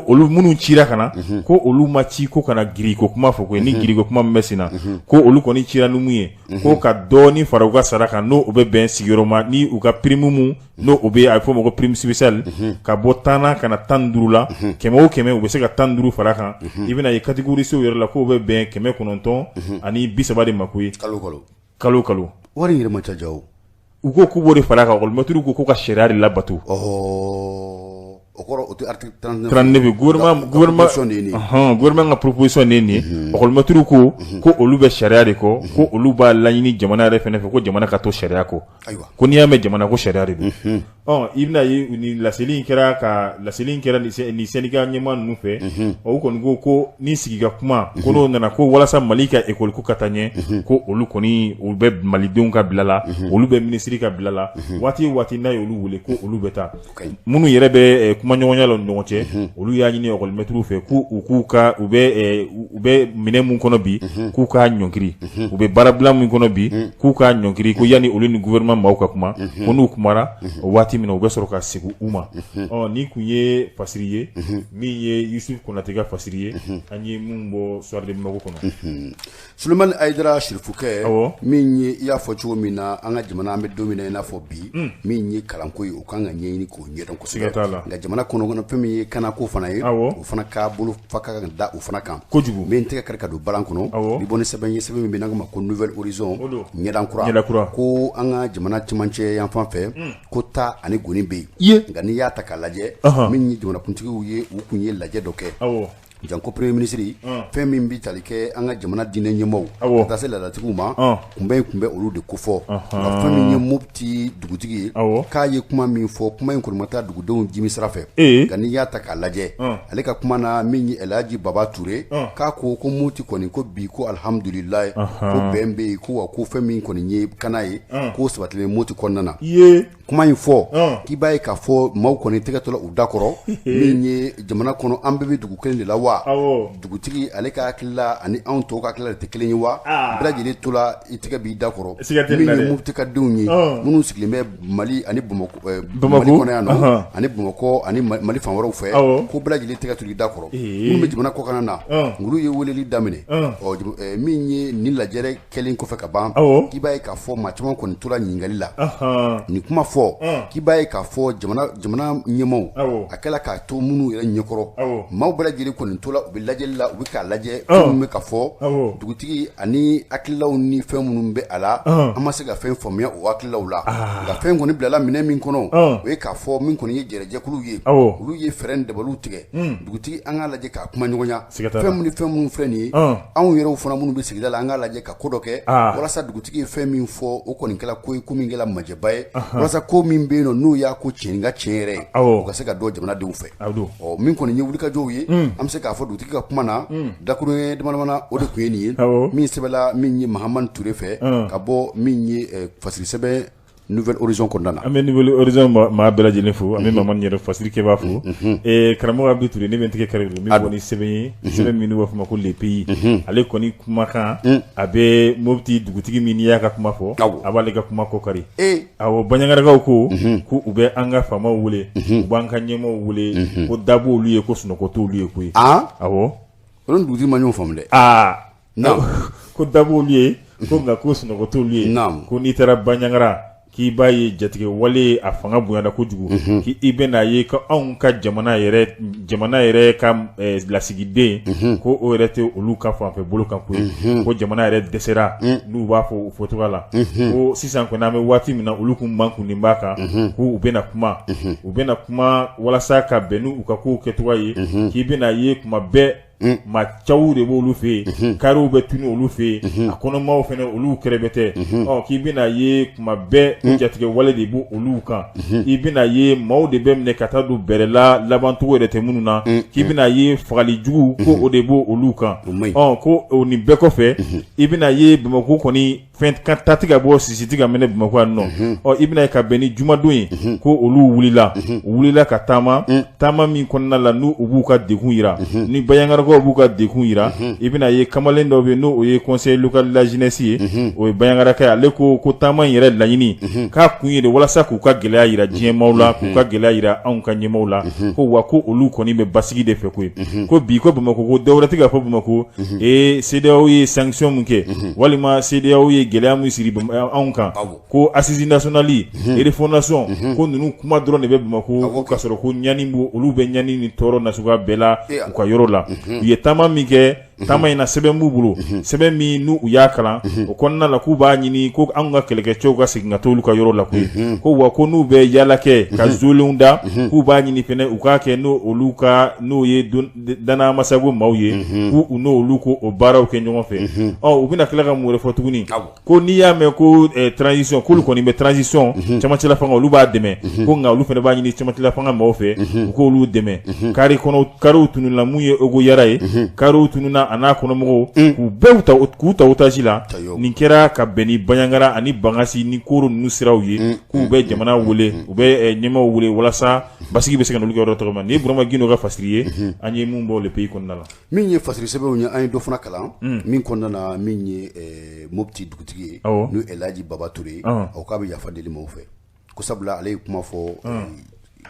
olu minnu cira ka na, ko olu ma ci ko ka na grille ko kuma fɔ, ko ni grille ko kuma min bɛ sen na, ko olu kɔni cira ni mun ye, ko ka dɔɔni fara u ka sara kan, n'o o bɛ bɛn sigiyɔrɔma ni u ka prime mun n'o o bɛ a bɛ fɔ o ma ko prime spéciale, ka bɔ 10 na ka na 15 la, 100 o 100 u bɛ se ka 15 fara kan. I bɛna ye catégorie C yɛrɛ la, k'o bɛ bɛn 930 de ma koyi. Kalo kalo. Kalo kalo. Wari in yɛrɛ ma ca ja o. U ko k'u b'o de fara kan, école maître ko k'u ka sariya de labato. O kɔrɔ o tɛ article 39. 39, gouvernement proposition de ye nin ye. Gouvernement ka proposition de ye nin ye. École maître ko olu bɛ sariya de kɔ, ko olu b'a laɲini jamana yɛrɛ fɛnɛ fɛ, ko jamana ka to sariya kɔ. Ayiwa. Ko n'i y'a mɛn jamana, ko sariya de don. I bɛna ye ni laseli in kɛra ka laseli in kɛra ni syndicat ɲɛmaa ninnu fɛ, u kɔni ko ko ni sigi ka kuma ko n'o nana ko walasa Mali ka école ko ka taa ɲɛ, ko olu kɔni u bɛ malidenw ka bila la, olu bɛ minisiri ka bila la, waati o waati n'a ye olu wele ko olu bɛ taa. Minnu yɛrɛ bɛ kumaɲɔgɔnya la u ni ɲɔgɔn cɛ, olu y'a ɲini école maîtres fɛ k'u u k'u ka u bɛ u bɛ minɛ min kɔnɔ bi, k'u k'a ɲɔngiri, u bɛ baarabila min kɔnɔ bi, k'u k'a ɲɔngiri, ko yanni olu ni gouvernement maaw ka kuma, ko n'u kumara o waati min na, u bɛ sɔrɔ ka segin u ma. Ɔ nin tun ye fasiri ye min ye Yusuf Konate ka fasiri ye, an ye min bɔ Soir de Bamako kɔnɔ. Sulemani Ayidara Sirifukɛ, min ye i y'a fɔ cogo min na, an ka jamana, an bɛ don min na i n'a fɔ bi, min ye kalanko ye, o kan ka ɲɛɲini k'o ɲɛdɔn kosɛbɛ. Nka jamana kɔnɔ, fɛn min ye kanako fana ye, o fana ka bolo fa ka kan da o fana kan kojugu. N bɛ n tɛgɛ kari ka don balan kɔnɔ, bi bɔ ni sɛbɛn ye, sɛbɛn min bɛ n'an k'a ma ko Nouvel Horizon, ɲɛdan kura, ko an ka jamana cɛmancɛ yanfan fɛ, ko ta ani goni bɛ yen. Nka n'i y'a ta k'a lajɛ, min ye jamanakuntigiw ye, u tun ye lajɛ dɔ kɛ, janko premier ministre, fɛn min bɛ tali kɛ an ka jamana diinɛ ɲɛmaaw, ka taa se laadatigiw ma, kunbɛn in tun bɛ olu de kofɔ. Nka fɛn min ye Mopti dugutigi ye, k'a ye kuma min fɔ, kuma in kɔni ma taa dugudenw jimi sira fɛ. Nka n'i y'a ta k'a lajɛ, ale ka kuma na, min ye Elhaji Baba Ture, k'a ko ko Mopti kɔni, ko bi ko alihamudulilayi, ko bɛn bɛ yen, ko wa ko fɛn min kɔni ye kana ye, k'o sabatilen Mopti kɔnɔna na. Kuma in fɔ, k'i b'a ye k'a fɔ maaw kɔni tɛgɛ tɔla u da kɔrɔ. Min ye jamana kɔnɔ, an bɛɛ bɛ dugu kelen de la wa? Dugutigi ale ka hakilila ani anw tɔw ka hakilila de tɛ kelen ye wa? Bɛɛ lajɛlen tola i tɛgɛ b'i da kɔrɔ. Min ye Mopti ka denw ye, minnu sigilen bɛ Mali ani Mali kɔnɔ yan nɔ, ani Bamakɔ ani Mali fan wɛrɛw fɛ, ko bɛɛ lajɛlen tɛgɛ tora i da kɔrɔ. Minnu bɛ jamana kɔkan na, olu ye weleli daminɛ. Ɔ min ye nin lajɛrɛ kɛlen kɔfɛ ka ban, k'i b'a ye k'a fɔ maa caman kɔni tora ɲininkali la. Nin kuma fɔ, k'i b'a ye k'a fɔ jamana ɲɛmaaw, a kɛla k'a to minnu yɛrɛ ɲɛkɔrɔ, maaw bɛɛ lajɛlen kɔni tola, u bɛ lajɛli la, u bɛ k'a lajɛ fɛn min bɛ ka fɔ dugutigi ani hakililaw ni fɛn minnu bɛ a la, an ma se ka fɛn faamuya o hakililaw la. Nka fɛn kɔni bilala minɛn min kɔnɔ, o ye k'a fɔ min kɔni ye jɛrɛjɛkuluw ye, olu ye fɛɛrɛ ni dabaliw tigɛ. Dugutigi, an k'a lajɛ k'a kuma ɲɔgɔnya. Fɛn minnu fɛn minnu filɛ nin ye, anw yɛrɛw fana minnu bɛ sigida la, an k'a lajɛ ka ko dɔ kɛ walasa dugutigi ye fɛn min fɔ, o kɔni kɛra ko ye, ko min kɛra majɛba ye, walasa ko min bɛ yen nɔ, n'o y'a ko tiɲɛ ka tiɲɛ yɛrɛ ye, o ka se ka dɔn jamanadenw fɛ. Ɔ min kɔni ye wulikajɔw ye, an bɛ se k'a fɔ dugutigi ka kuma na, dakuruɲɛ damadama o de tun ye nin ye, min sɛbɛnla min ye Mahamani Ture fɛ, ka bɔ min ye fasiri sɛbɛn Nouvel Horizon kɔnɔna na. An bɛ Nouvel Horizon maa bɛɛ lajɛlen fo, an bɛ Mamani yɛrɛ fasirikɛbaa fo. Karamɔgɔ Abdou Touré, ne bɛ n tɛgɛ kari min bɔ ni sɛbɛn ye, sɛbɛn min n'u b'a fɔ ma ko Le Pays. Ale kɔni kumakan, a bɛ Mopti dugutigi min, n'i y'a ka kuma fɔ, a b'ale ka kuma kɔ kari. Awɔ, Bandiagarakaw ko ko u bɛ an ka faamaw wele, u b'an ka ɲɛmaaw wele, ko da b'olu ye, ko sunɔgɔ t'olu ye koyi. Awɔ. Olu ni dugutigi ma ɲɔgɔn faamu dɛ. Aa, ko da b'olu ye, ko nka ko sunɔgɔ t'olu ye. Ko n'i taara Bandiagara, k'i b'a ye jatigɛ wale a fanga bonyana kojugu, k'i bɛn'a ye ko anw ka jamana yɛrɛ ka lasigiden, ko o yɛrɛ tɛ olu ka fanfɛ bolo kan koyi, ko jamana yɛrɛ dɛsɛra, n'u b'a fɔ o fɔcogoya la, ko sisan kɔni an bɛ waati min na, olu kun mankunnen b'a kan ko u bɛna kuma, u bɛna kuma walasa ka bɛn n'u ka kow kɛcogoya ye. K'i bɛna ye kuma bɛɛ, maa caw de b'olu fɛ yen, kariw bɛ tunu olu fɛ yen, a kɔnɔmaw fana olu kɛrɛbɛtɛ. Ɔ k'i bɛna ye kuma bɛɛ, ko jatigɛ wale de b' olu kan. I bɛna ye maaw de bɛ minɛ ka taa don bɛrɛ la, labancogo yɛrɛ tɛ minnu na. K'i bɛna ye fagali jugu, ko o de b' olu kan. Ɔ ko o nin bɛɛ kɔfɛ, i bɛna ye Bamakɔ kɔni fɛn ka ta tɛ ka bɔ, sisi tɛ ka mɛnɛ Bamakɔ yan nɔ. Ɔ i bɛna ye ka bɛn ni jumadon ye, ko olu wulila, u wulila ka taama, taama min kɔnɔna la n'u u b'u ka degun jira, ni Bandiagarakaw b'u ka degun jira. I bɛna ye kamalen dɔ bɛ yen, n'o ye conseil local de la jeunesse ye, o ye Bandiagaraka ye. Ale ko ko taama in yɛrɛ laɲini k'a kun ye de walasa k'u ka gɛlɛya jira diɲɛmaaw la, k'u ka gɛlɛya jira anw ka ɲɛmaaw la, ko wa ko olu kɔni bɛ basigi de fɛ koyi. Ko bi ko Bamakɔ, ko dɔwɛrɛ tɛ ka fɔ Bamakɔ, ee CEDEAO ye sanction min kɛ, walima CEDEAO ye gɛlɛya min siri anw kan, ko assise nationale, refondation, ko ninnu kuma dɔrɔn de bɛ Bamakɔ, ka sɔrɔ ko ɲani olu bɛ ɲani ni tɔɔrɔ nasuguya bɛɛ la u ka yɔrɔ la. U ye taama min kɛ. Taama in na sɛbɛn b'u bolo, sɛbɛn min n'u u y'a kalan o kɔnɔna la, k'u b'a ɲini ko anw ka kɛlɛkɛcɛw ka segin ka taa olu ka yɔrɔ la koyi. Ko wa ko n'u bɛ yaala kɛ ka zolenw da, k'u b'a ɲini fɛnɛ u k'a kɛ n'o olu ka n'o ye Danamasago maaw ye, k'u n'olu ko o baaraw kɛ ɲɔgɔn fɛ. Ɔ u bɛna tila ka mun wɛrɛ fɔ tuguni? Ko n'i y'a mɛn ko transition, k'olu kɔni bɛ transition cɛmancɛla fanga, olu b'a dɛmɛ, ko nka olu fana b'a ɲini cɛmancɛla fanga maaw fɛ u k'olu dɛmɛ. Kari kɔnɔ, kariw tununna, mun ye Ogo Yara ye, kariw tununna a n'a kɔnɔmɔgɔw, k'u bɛɛ ta k'u ta otage la. Nin kɛra ka bɛn ni Bandiagara ani Bankass ni Koro ninnu siraw ye. K'u bɛ jamana wele, u bɛ ɲɛmaaw wele walasa basigi bɛ se ka n'olu ka yɔrɔ tɔgɔ ma. Nin ye Burama Gindo ka fasiri ye, an ye mun bɔ Le Pays kɔnɔna la. Min ye fasiri sɛbɛnw ye, an ye dɔ fana kalan min kɔnɔna na, min ye Mopti dugutigi ye, n'o Elhaji Baba Touré ye, o k'a bɛ yafa deli maaw fɛ, ko sabula ale ye kuma fɔ,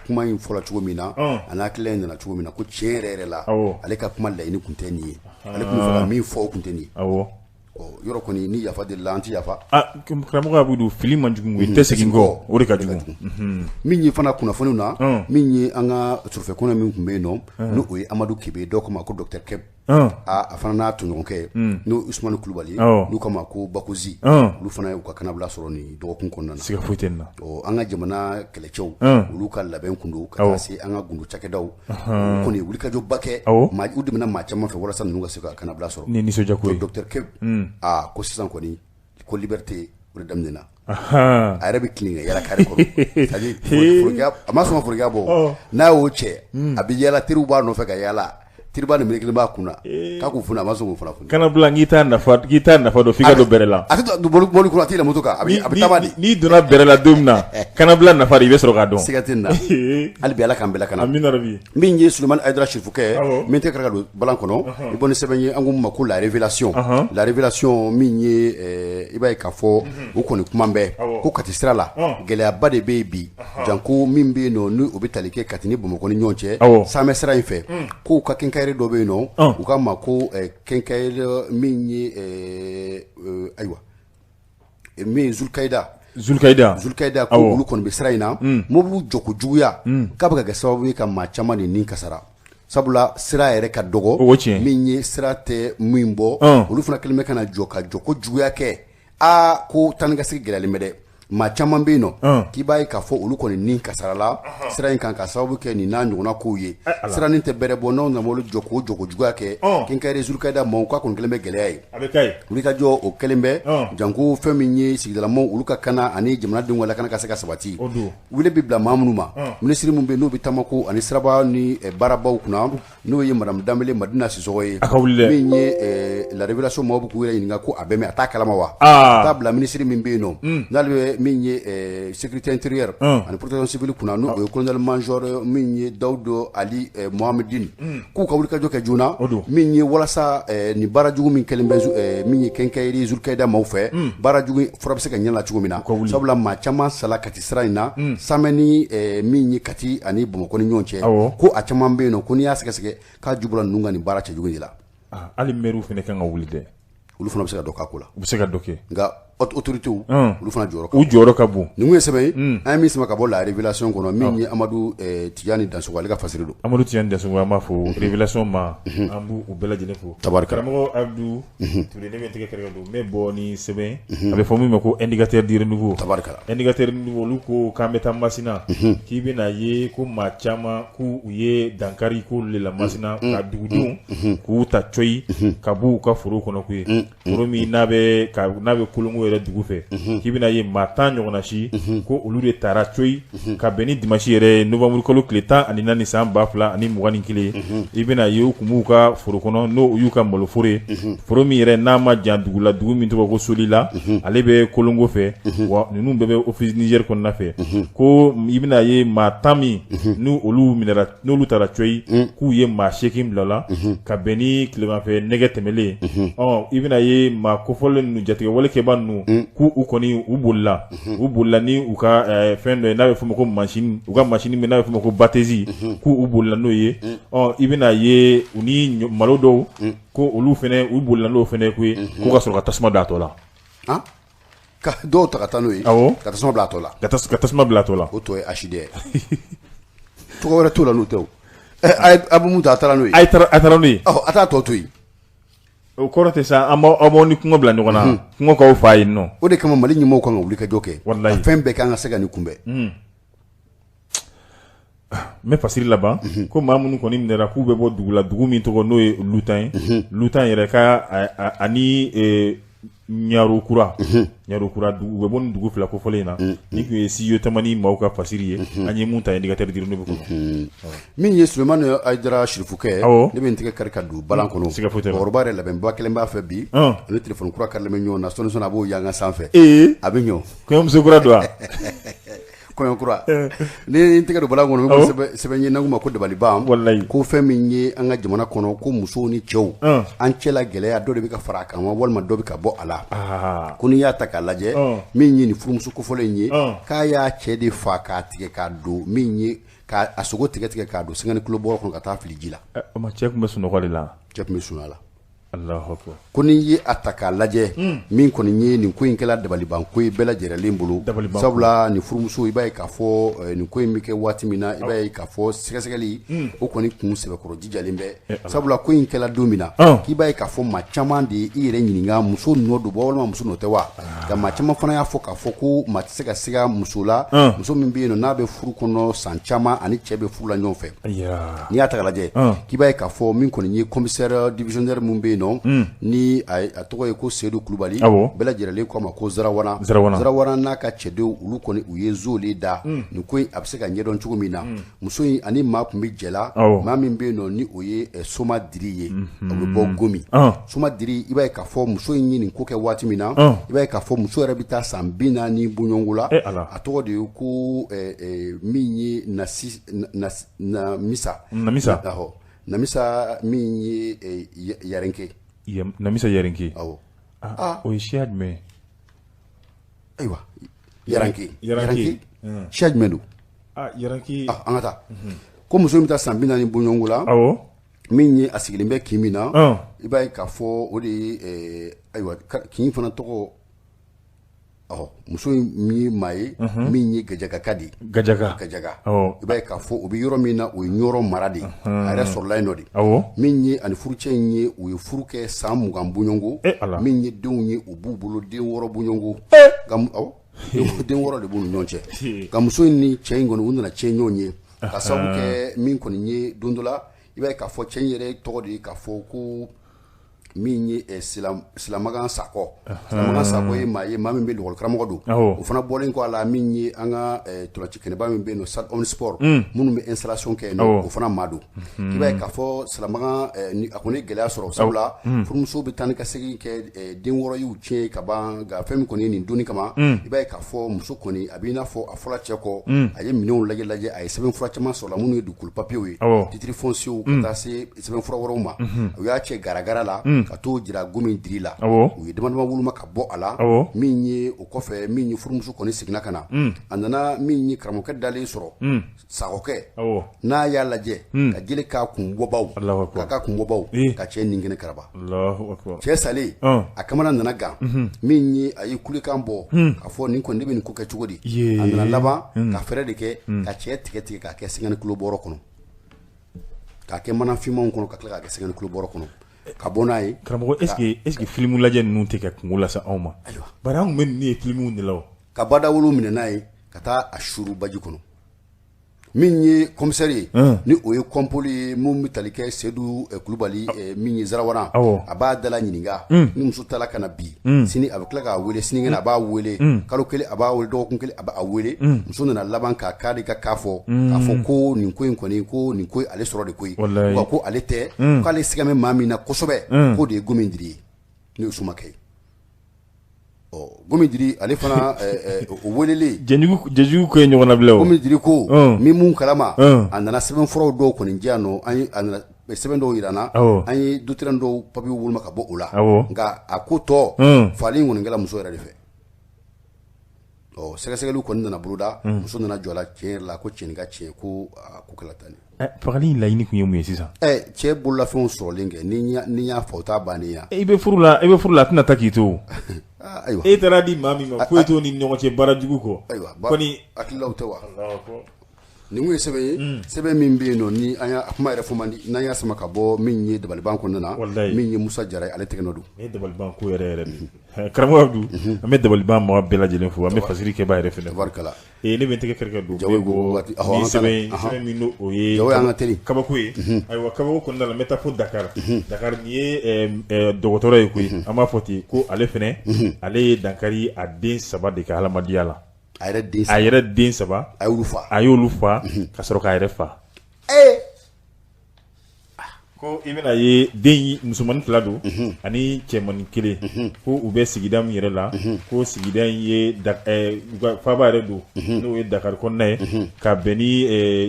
kuma in fɔra cogo min na, a n'a hakilila in nana cogo min na, ko tiɲɛ yɛrɛ yɛrɛ la, ale ka kuma laɲini tun tɛ nin ye, ale tun bɛ fɛ ka min fɔ, o tun tɛ nin ye. Yɔrɔ kɔni, ni yafa delila, an tɛ yafa. Karamɔgɔ Abudu, fili man jugu, i tɛ segin kɔ, o de ka jugu. Min ye fana kunnafoniw na, min ye an ka surfɛ kɔnɔ min tun bɛ yen nɔ, n'o o ye Amadu Kebe, dɔw k'a ma ko Docteur Keb, a fana n'a tɔɲɔgɔnkɛ, n'o Usumani Kulubali, n'u k'a ma ko Bakozi, olu fana y'u ka kannabila sɔrɔ nin dɔgɔkun kɔnɔna na. Siga foyi tɛ nin na. An ka jamana kɛlɛcɛw, olu ka labɛn kun don ka taa se an ka gundo cakɛdaw, u kɔni ye wulikajɔba kɛ, u dɛmɛna maa caman fɛ walasa ninnu ka se ka kannabila sɔrɔ. Ni nisɔndiya ko ye. Docteur Keb, aa ko sisan kɔni, ko liberté o de daminɛna. A yɛrɛ bɛ tilen ka yala carré kɔnɔ, c'est-à-dire a ma sɔn ka forokiya bɔ, n'a y'o cɛ, a bɛ yala, teriw b'a nɔfɛ ka yala, teriba ni melekelen b'a kunna k'a k'u funu, a ma sɔn k'o fana funu. Kannabila, k'i t'a nafa, k'i t'a nafa dɔn f'i ka don bɛrɛ la. A tɛ don mobili kɔnɔ, a tɛ yɛlɛn moto kan, a bɛ taama de. N'i donna bɛrɛ la don min na, kannabila nafa de i bɛ sɔrɔ k'a dɔn. Siga tɛ nin na. Hali bi Ala k'an bɛɛ lakana. Amina rabi. Min ye Sulemani Hayidara Sirifukɛ, min tɛ ka don balan kɔnɔ, i bɔ ni sɛbɛn ye, an ko min ma ko La Révélation. La Révélation min ye, i b'a ye k'a fɔ u kɔni kuma bɛɛ ko Kati sira la, gɛlɛyaba de bɛ yen bi, janko min bɛ yen nɔ, ni o bɛ tali kɛ Kati ni Bamakɔ ni ɲɔgɔn cɛ, Samɛ sira in fɛ, k'u ka quincaillerie dɔ bɛ yen nɔ, u k'a ma ko quincaillerie min ye, ayiwa, min ye Zulukayida. Zulukayida. Zulukayida, ko olu kɔni bɛ sira in na, mobili jɔko juguya k'a bɛ ka kɛ sababu ye ka maa caman de ni kasara, sabula sira yɛrɛ ka dɔgɔ, min ye sira tɛ min bɔ, olu fana kɛlen bɛ ka na jɔ ka jɔko juguya kɛ. Aa ko taa ni ka segin gɛlɛyalen bɛ dɛ, maa caman bɛ yen nɔ k'i b'a ye k'a fɔ olu kɔni ni kasarala sira in kan ka sababu kɛ nin n'a ɲɔgɔnna kow ye. Sira nin tɛ bɛrɛ bɔ, n'aw nana mobili jɔ k'o jɔko juguya kɛ, quincaillerie Zulukayida maaw k'a kɔni kɛlen bɛ gɛlɛya ye. Wulikajɔ o kɛlen bɛ, janko fɛn min ye sigidalamaw olu ka kana ani jamanadenw ka lakana ka se ka sabati. Wele bɛ bila maa minnu ma, minisiri min bɛ n'o bɛ taamako ani siraba ni baarabaw kunna, n'o ye madame Danbele Madina Sisɔgɔ ye, a ka wuli dɛ. Min ye La Révélation maaw bɛ k'u yɛrɛ ɲininka ko a bɛ min, a t'a kalama wa? A t'a bila minisiri min bɛ yen nɔ, n'ale bɛ min ye sécurité intérieure ani protection civile kunna, n'o ye colonel major min ye Dawudu Ali Mohamedine, k'u ka wulikajɔ kɛ joona, min ye walasa nin baara jugu min kɛlen bɛ min ye quincaillerie Zulukayida maaw fɛ, baara jugu fura bɛ se ka ɲɛ la cogo min na, sabula maa caman sala Kati sira in na, Samɛ ni min ye Kati ani Bamakɔ ni ɲɔgɔn cɛ, ko a caman bɛ yen nɔ, ko n'i y'a sɛgɛsɛgɛ k'a ju bɔra ninnu ka nin baara cɛjugu de la. Hali maires fana kan ka wuli dɛ. Olu fana bɛ se ka dɔ k'a ko la. U bɛ se ka dɔ kɛ. Nka autorités olu fana jɔyɔrɔ ka bon. U jɔyɔrɔ ka bon. Nin kun ye sɛbɛn ye, an ye min sama ka bɔ La Révélation kɔnɔ, min ye Amadu Tijani Dansoko, ale ka fasiri don. Amadu Tijani Dansoko, an b'a fo, Révélation ma, an b'u bɛɛ lajɛlen fo. Tabarikala. Karamɔgɔ Abdu Ture, ne bɛ n tɛgɛ kɛrɛkɛ don, n bɛ bɔ ni sɛbɛn, a bɛ fɔ min ma ko Indicateur du renouveau. Tabarikala. Indicateur du renouveau, olu ko k'an bɛ taa Masina, k'i bɛna ye ko maa caman k'u ye dankari k'olu de la Masina, ka dugudenw k'u ta coyi ka b'u ka foro kɔnɔ koyi, foro min n'a bɛ n'a bɛ Kolongo yɛrɛ dugu fɛ, k'i bɛna ye maa 10 ɲɔgɔnna si, ko olu de taara coyi ka bɛn ni dimanche yɛrɛ ye, novembre kalo tile 14 san 2021. I bɛna ye u tun b'u ka foro kɔnɔ, n'o y'u ka maloforo ye, foro min yɛrɛ n'a ma jan dugu la, dugu min tɔgɔ ko Solila, ale bɛ Kolongo fɛ, wa ninnu bɛɛ bɛ Office Niger kɔnɔna fɛ. Ko i bɛna ye maa 10 min n'u olu minɛra, n'olu taara coyi, k'u ye maa 8 bila la ka bɛn ni tileganfɛ nɛgɛ tɛmɛlen. Ɔ i bɛna ye maa kofɔlen ninnu, jatigɛwalekɛba ninnu, k'u u kɔni u bolila, u bolila ni u ka fɛn dɔ ye n'a bɛ f'o ma ko machine, u ka machine min n'a bɛ f'o ma ko batteuse, k'u u bolila n'o ye. Ɔ i bɛna ye u ni malo dɔw, ko olu fana u bolila n'o fana ye koyi, ko ka sɔrɔ ka tasuma don a tɔ la. Ka dɔw ta ka taa n'o ye, ka tasuma bila a tɔ la. Ka tasuma bila a tɔ la. O tɔ ye accident ye, tɔgɔ wɛrɛ t'o la n'o tɛ o. A bɛ mun ta, a taara n'o ye. A taara n'o ye. A t'a tɔ to yen. O kɔrɔ tɛ sa an b'aw ni kungo bila ɲɔgɔn na, kungo k'aw fa yen nɔ. O de kama Mali ɲɛmɔgɔw kan ka wuli ka jɔ kɛ, walayi, fɛn bɛɛ kan ka se ka nin kunbɛn. N bɛ fasiri laban ko maa minnu kɔni minɛra k'u bɛ bɔ dugu la, dugu min tɔgɔ n'o ye Lutan ye, Lutan yɛrɛ ka ani Ɲarokura, Ɲarokura dugu, u bɛ bɔ nin dugu fila kofɔlen in na. Nin tun ye studio Tamani maaw ka fasiri ye, an ye mun ta Indicateur du Renouveau kɔnɔ. Min ye Sulemani Ayidara Sirifukɛ, ne bɛ n tɛgɛ kari ka don balan kɔnɔ. Siga foyi t'a la. Cɛkɔrɔba yɛrɛ labɛnba kelen b'a fɛ bi, ani telefɔni kura karilen bɛ ɲɔgɔn na, sɔɔni sɔɔni a b'o yanga sanfɛ. A bɛ ɲɔ. Kɔɲɔmuso kura don wa? Kɔɲɔ kura. Ni n tɛgɛ don balan kɔnɔ, n bɛ sɛbɛn ye n'an k'o ma ko dabaliban. Walayi. Ko fɛn min ye an ka jamana kɔnɔ, ko musow ni cɛw, an cɛla gɛlɛya dɔ de bɛ ka fara a kan wa, walima dɔ bɛ ka bɔ a la. Ko n'i y'a ta k'a lajɛ, min ye nin furumuso kofɔlen in ye, k'a y'a cɛ de fa k'a tigɛ k'a don min ye, k'a sogo tigɛ tigɛ k'a don 50 kilo bɔrɔ kɔnɔ ka taa fili ji la. O ma cɛ tun bɛ sunɔgɔ de la. Cɛ tun bɛ sunɔgɔ la. Alahu akibaru. Ko n'i ye a ta k'a lajɛ, min kɔni ye nin ko in kɛla dabaliban ko ye bɛɛ lajɛlen bolo. Dabaliban. Sabula nin furumuso, i b'a ye k'a fɔ nin ko in bɛ kɛ waati min na, i b'a ye k'a fɔ sɛgɛsɛgɛli o kɔni kun sɛbɛkɔrɔ jijalen bɛ. Sabula ko in kɛla don min na, k'i b'a ye k'a fɔ maa caman de ye i yɛrɛ ɲininka muso nɔ don walima muso nɔ tɛ wa. Nka maa caman fana y'a fɔ k'a fɔ ko maa tɛ se ka siga muso la, muso min bɛ yen nɔ n'a bɛ furu kɔnɔ san caman ani cɛ bɛ furu la ɲɔgɔn fɛ. N'i y'a ta k'a lajɛ, k'i b'a ye k'a fɔ min kɔni ye commissaire divisionnaire min bɛ yen nɔ, ni a tɔgɔ ye ko Seyidu Kulubali, bɛɛ lajɛlen k'a ma ko Zarawana. Zarawana n'a ka cɛdenw, olu kɔni u ye zo le da nin ko in a bɛ se ka ɲɛdɔn cogo min na. Muso in ani maa tun bɛ jɛ la, maa min bɛ yen nɔ ni o ye Soma Diri ye, o bɛ bɔ Gomi. Soma Diri, i b'a ye k'a fɔ muso in ye nin ko kɛ waati min na, i b'a ye k'a fɔ muso yɛrɛ bɛ taa san 40 bɔɲɔgɔnko la. A tɔgɔ de ye ko min ye Namisa. Namisa. Namisa min ye Yarenke. Namisa Yarenke. Awɔ. O ye siya jumɛn ye? Ayiwa, Yarenke. Yarenke. Siya jumɛn don? Yarenke. An ka taa. Ko muso in bɛ taa san 40 bɔɲɔgɔnko la. Awɔ. Min ye a sigilen bɛ kin min na, i b'a ye k'a fɔ o de ye, ayiwa, kin fana tɔgɔ, muso in ye maa ye min ye Gajagaka de ye. Gajaga. Gajaga. I b'a ye k'a fɔ o bɛ yɔrɔ min na, o ye Ɲɔrɔ mara de ye. A yɛrɛ sɔrɔla yen nɔ de. Min ye ani furucɛ in ye, u ye furu kɛ san 20 bɔɲɔgɔnko. Min ye denw ye, u b'u bolo den 6 bɔɲɔgɔnko. Den 6 de b'u ni ɲɔgɔn cɛ. Nka muso in ni cɛ in kɔni, u nana tiɲɛ ɲɔgɔn ye ka sababu kɛ min kɔni ye don dɔ la, i b'a ye k'a fɔ cɛ in yɛrɛ tɔgɔ de ye k'a fɔ ko min ye Silamakan Sakɔ. Silamakan Sakɔ ye maa ye, maa min bɛ lakɔli karamɔgɔ don. O fana bɔlen kɔ a la, min ye an ka ntolanci kɛnɛba min bɛ yen nɔ, stade omnisport, minnu bɛ installation kɛ yen nɔ, o fana maa don. I b'a ye k'a fɔ Silamakan, a kɔni ye gɛlɛya sɔrɔ, sabula furumuso bɛ taa ni ka segin kɛ, den 6 y'u tiɲɛ ka ban. Nka fɛn min kɔni ye nin donni kama, i b'a ye k'a fɔ muso kɔni a b'i n'a fɔ a fɔra cɛ kɔ, a ye minɛnw lajɛ lajɛ, a ye sɛbɛnfura caman sɔrɔ minnu ye dugukolo papiyew ye, titre foncier, ka taa se sɛbɛnfura wɛrɛw ma. U y'a cɛ garagara la ka t'o jira Gomi Diri la. U ye dama dama woloma ka bɔ a la. Min ye o kɔfɛ, min ye furumuso kɔni seginna ka na, a nana min ye karamɔgɔkɛ dalen sɔrɔ, Sakɔkɛ, n'a y'a lajɛ ka jeli k'a kun bɔbaw, ka k'a kun bɔbaw, ka cɛ nin kɛnɛ karaba. Cɛ salen, a kamana nana gan. Min ye a ye kulekan bɔ k'a fɔ nin kɔni ne bɛ nin ko kɛ cogo di. A nana laban ka fɛɛrɛ de kɛ ka cɛ tigɛ tigɛ k'a kɛ 50 kilo bɔrɔ kɔnɔ, k'a kɛ mana finmanw kɔnɔ, ka tila k'a kɛ 50 kilo bɔrɔ kɔnɔ ka bɔ n'a ye. Karamɔgɔ, est-ce que film lajɛ ninnu tɛ ka kungo lase anw ma? Ayiwa, bari an tun bɛ ninnu ye film de la o. Ka badawolo minɛ n'a ye ka taa a suru baji kɔnɔ. Min ye commissaire ye, ni o ye kɔnpoli ye, min bɛ tali kɛ Seyidu Kulubali, min ye Zarawana, a b'a dala ɲininka. Ni muso taara ka na bi, sini a bɛ tila k'a wele, sinikɛnɛ a b'a wele, kalo kelen a b'a wele, dɔgɔkun kelen a b'a wele. Muso nana laban k'a kari ka k'a fɔ, k'a fɔ ko nin ko in kɔni, ko nin ko ale sɔrɔ de koyi, wa ko ale tɛ, k'ale siga bɛ maa min na kosɛbɛ, k'o de ye Gomi Diri ye, n'o ye Somakɛ ye. Gomi Diri ale fana o welelen, jɛjugu ko ye ɲɔgɔn nabila o. Gomi Diri ko min mun kalama, a nana sɛbɛnfuraw dɔw kɔni di yan nɔ, an ye, a nana sɛbɛn dɔw jira n na, an ye document dɔw papiyew woloma ka bɔ o la. Nka a ko tɔ faali in kɔni kɛra muso yɛrɛ de fɛ. Ɔ, sɛgɛsɛgɛliw kɔni nana boloda, muso nana jɔ a la tiɲɛ yɛrɛ la ko tiɲɛ ka tiɲɛ, ko ko kɛla tan. Fagali in laɲini tun ye mun ye sisan? Cɛ bololafɛnw sɔrɔlen kɛ, ni y'a fɔ o t'a bannen ya. I bɛ furu la, i bɛ furu la, a tɛna taa k'i to. Ayiwa, e taara di maa min ma, foyi t'o ni ɲɔgɔn cɛ baara jugu kɔ. Ayiwa, kɔni hakililaw tɛ wa? Nin kun ye sɛbɛn ye, sɛbɛn min bɛ yen nɔ ni an y'a kuma yɛrɛ fɔ man di, n'an y'a sama ka bɔ min ye dabaliban kɔnɔna na, min ye Musa Jara ye, ale tɛgɛ nɔ don. Nin ye dabaliban ko yɛrɛ yɛrɛ de ye. Karamɔgɔ Abdu, an bɛ dabaliban maa bɛɛ lajɛlen fo, an bɛ fasiri kɛbaa yɛrɛ fana fo. Tabarikala. Ne bɛ n tɛgɛ kɛrɛkɛ don Jawo ko waati, ɔhɔ, ni an ka sɛbɛn taa. Sɛbɛn min n'o o ye Jawo y'an ka teli. Kabako ye. Ayiwa, kabako kɔnɔna la, n bɛ taa fo Dakar. Dakar, nin ye dɔgɔtɔrɔ ye koyi, an b'a fɔ ten ko ale fana, ale ye dankari a den saba de ka hadamadenya la. A yɛrɛ den A yɛrɛ den saba. A y'olu fa. A y'olu fa ka sɔrɔ k'a yɛrɛ fa. Ko i bɛna ye den musomannin fila don ani cɛmannin kelen, ko u bɛ sigida min yɛrɛ la, ko sigida in ye faaba yɛrɛ don, n'o ye Dakar kɔnɔna ye, ka bɛn ni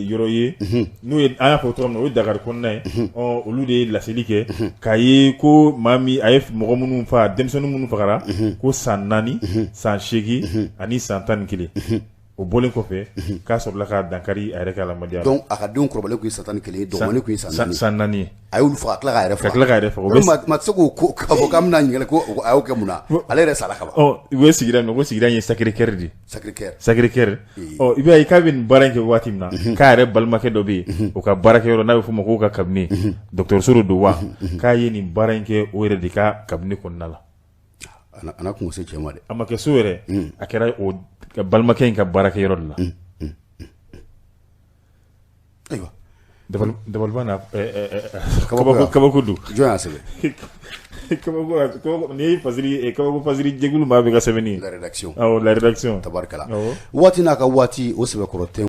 yɔrɔ ye n'o ye, an y'a fɔ cogo min na, o ye Dakar kɔnɔna ye. Ɔ, olu de ye laseli kɛ k'a ye ko maa min a ye mɔgɔ minnu fa, denmisɛnnin minnu fagara, ko san 4, san 8 ani san 11. O bɔlen kɔfɛ, k'a sɔrɔla ka dankari a yɛrɛ ka adamadenya la. Donc a ka denw kɔrɔbalen tun ye san 11 ye, dɔgɔnin tun ye san 4. San 4 ye. A y'olu faga, ka tila k'a yɛrɛ faga. Ka tila k'a yɛrɛ faga. O bɛ Maa tɛ se k'o ko k'a fɔ k'an bɛna ɲininkali ko a y'o kɛ mun na, ale yɛrɛ sara ka ban. Ɔ, u bɛ sigida min, ko sigida in ye Sacré-Cœur de ye. Sacré-Cœur. Sacré-Cœur. Ɔ, i b'a ye k'a bɛ nin baara in kɛ waati min na, k'a yɛrɛ balimakɛ dɔ bɛ yen, o ka baarakɛyɔrɔ n'a bɛ f'o ma k'o ka cabinet, dɔgɔtɔrɔso de don wa, k'a ye nin baara in kɛ o yɛrɛ de ka cabinet kɔnɔna la. A n'a kun se cɛ ma dɛ. A ma kɛ so yɛrɛ, a kɛra o balimakɛ in ka baarakɛyɔrɔ de la. Ayiwa. Dabaliban na kabako, kabako don. Jɔn y'a sɛbɛn? Kabako, nin ye fasiri, kabako fasiri jɛkulu maa bɛ ka sɛbɛnni ye. La rédaction. Awɔ, la rédaction. Tabarikala. Awɔ. Waati n'a ka waati, o sɛbɛkɔrɔ tɛ.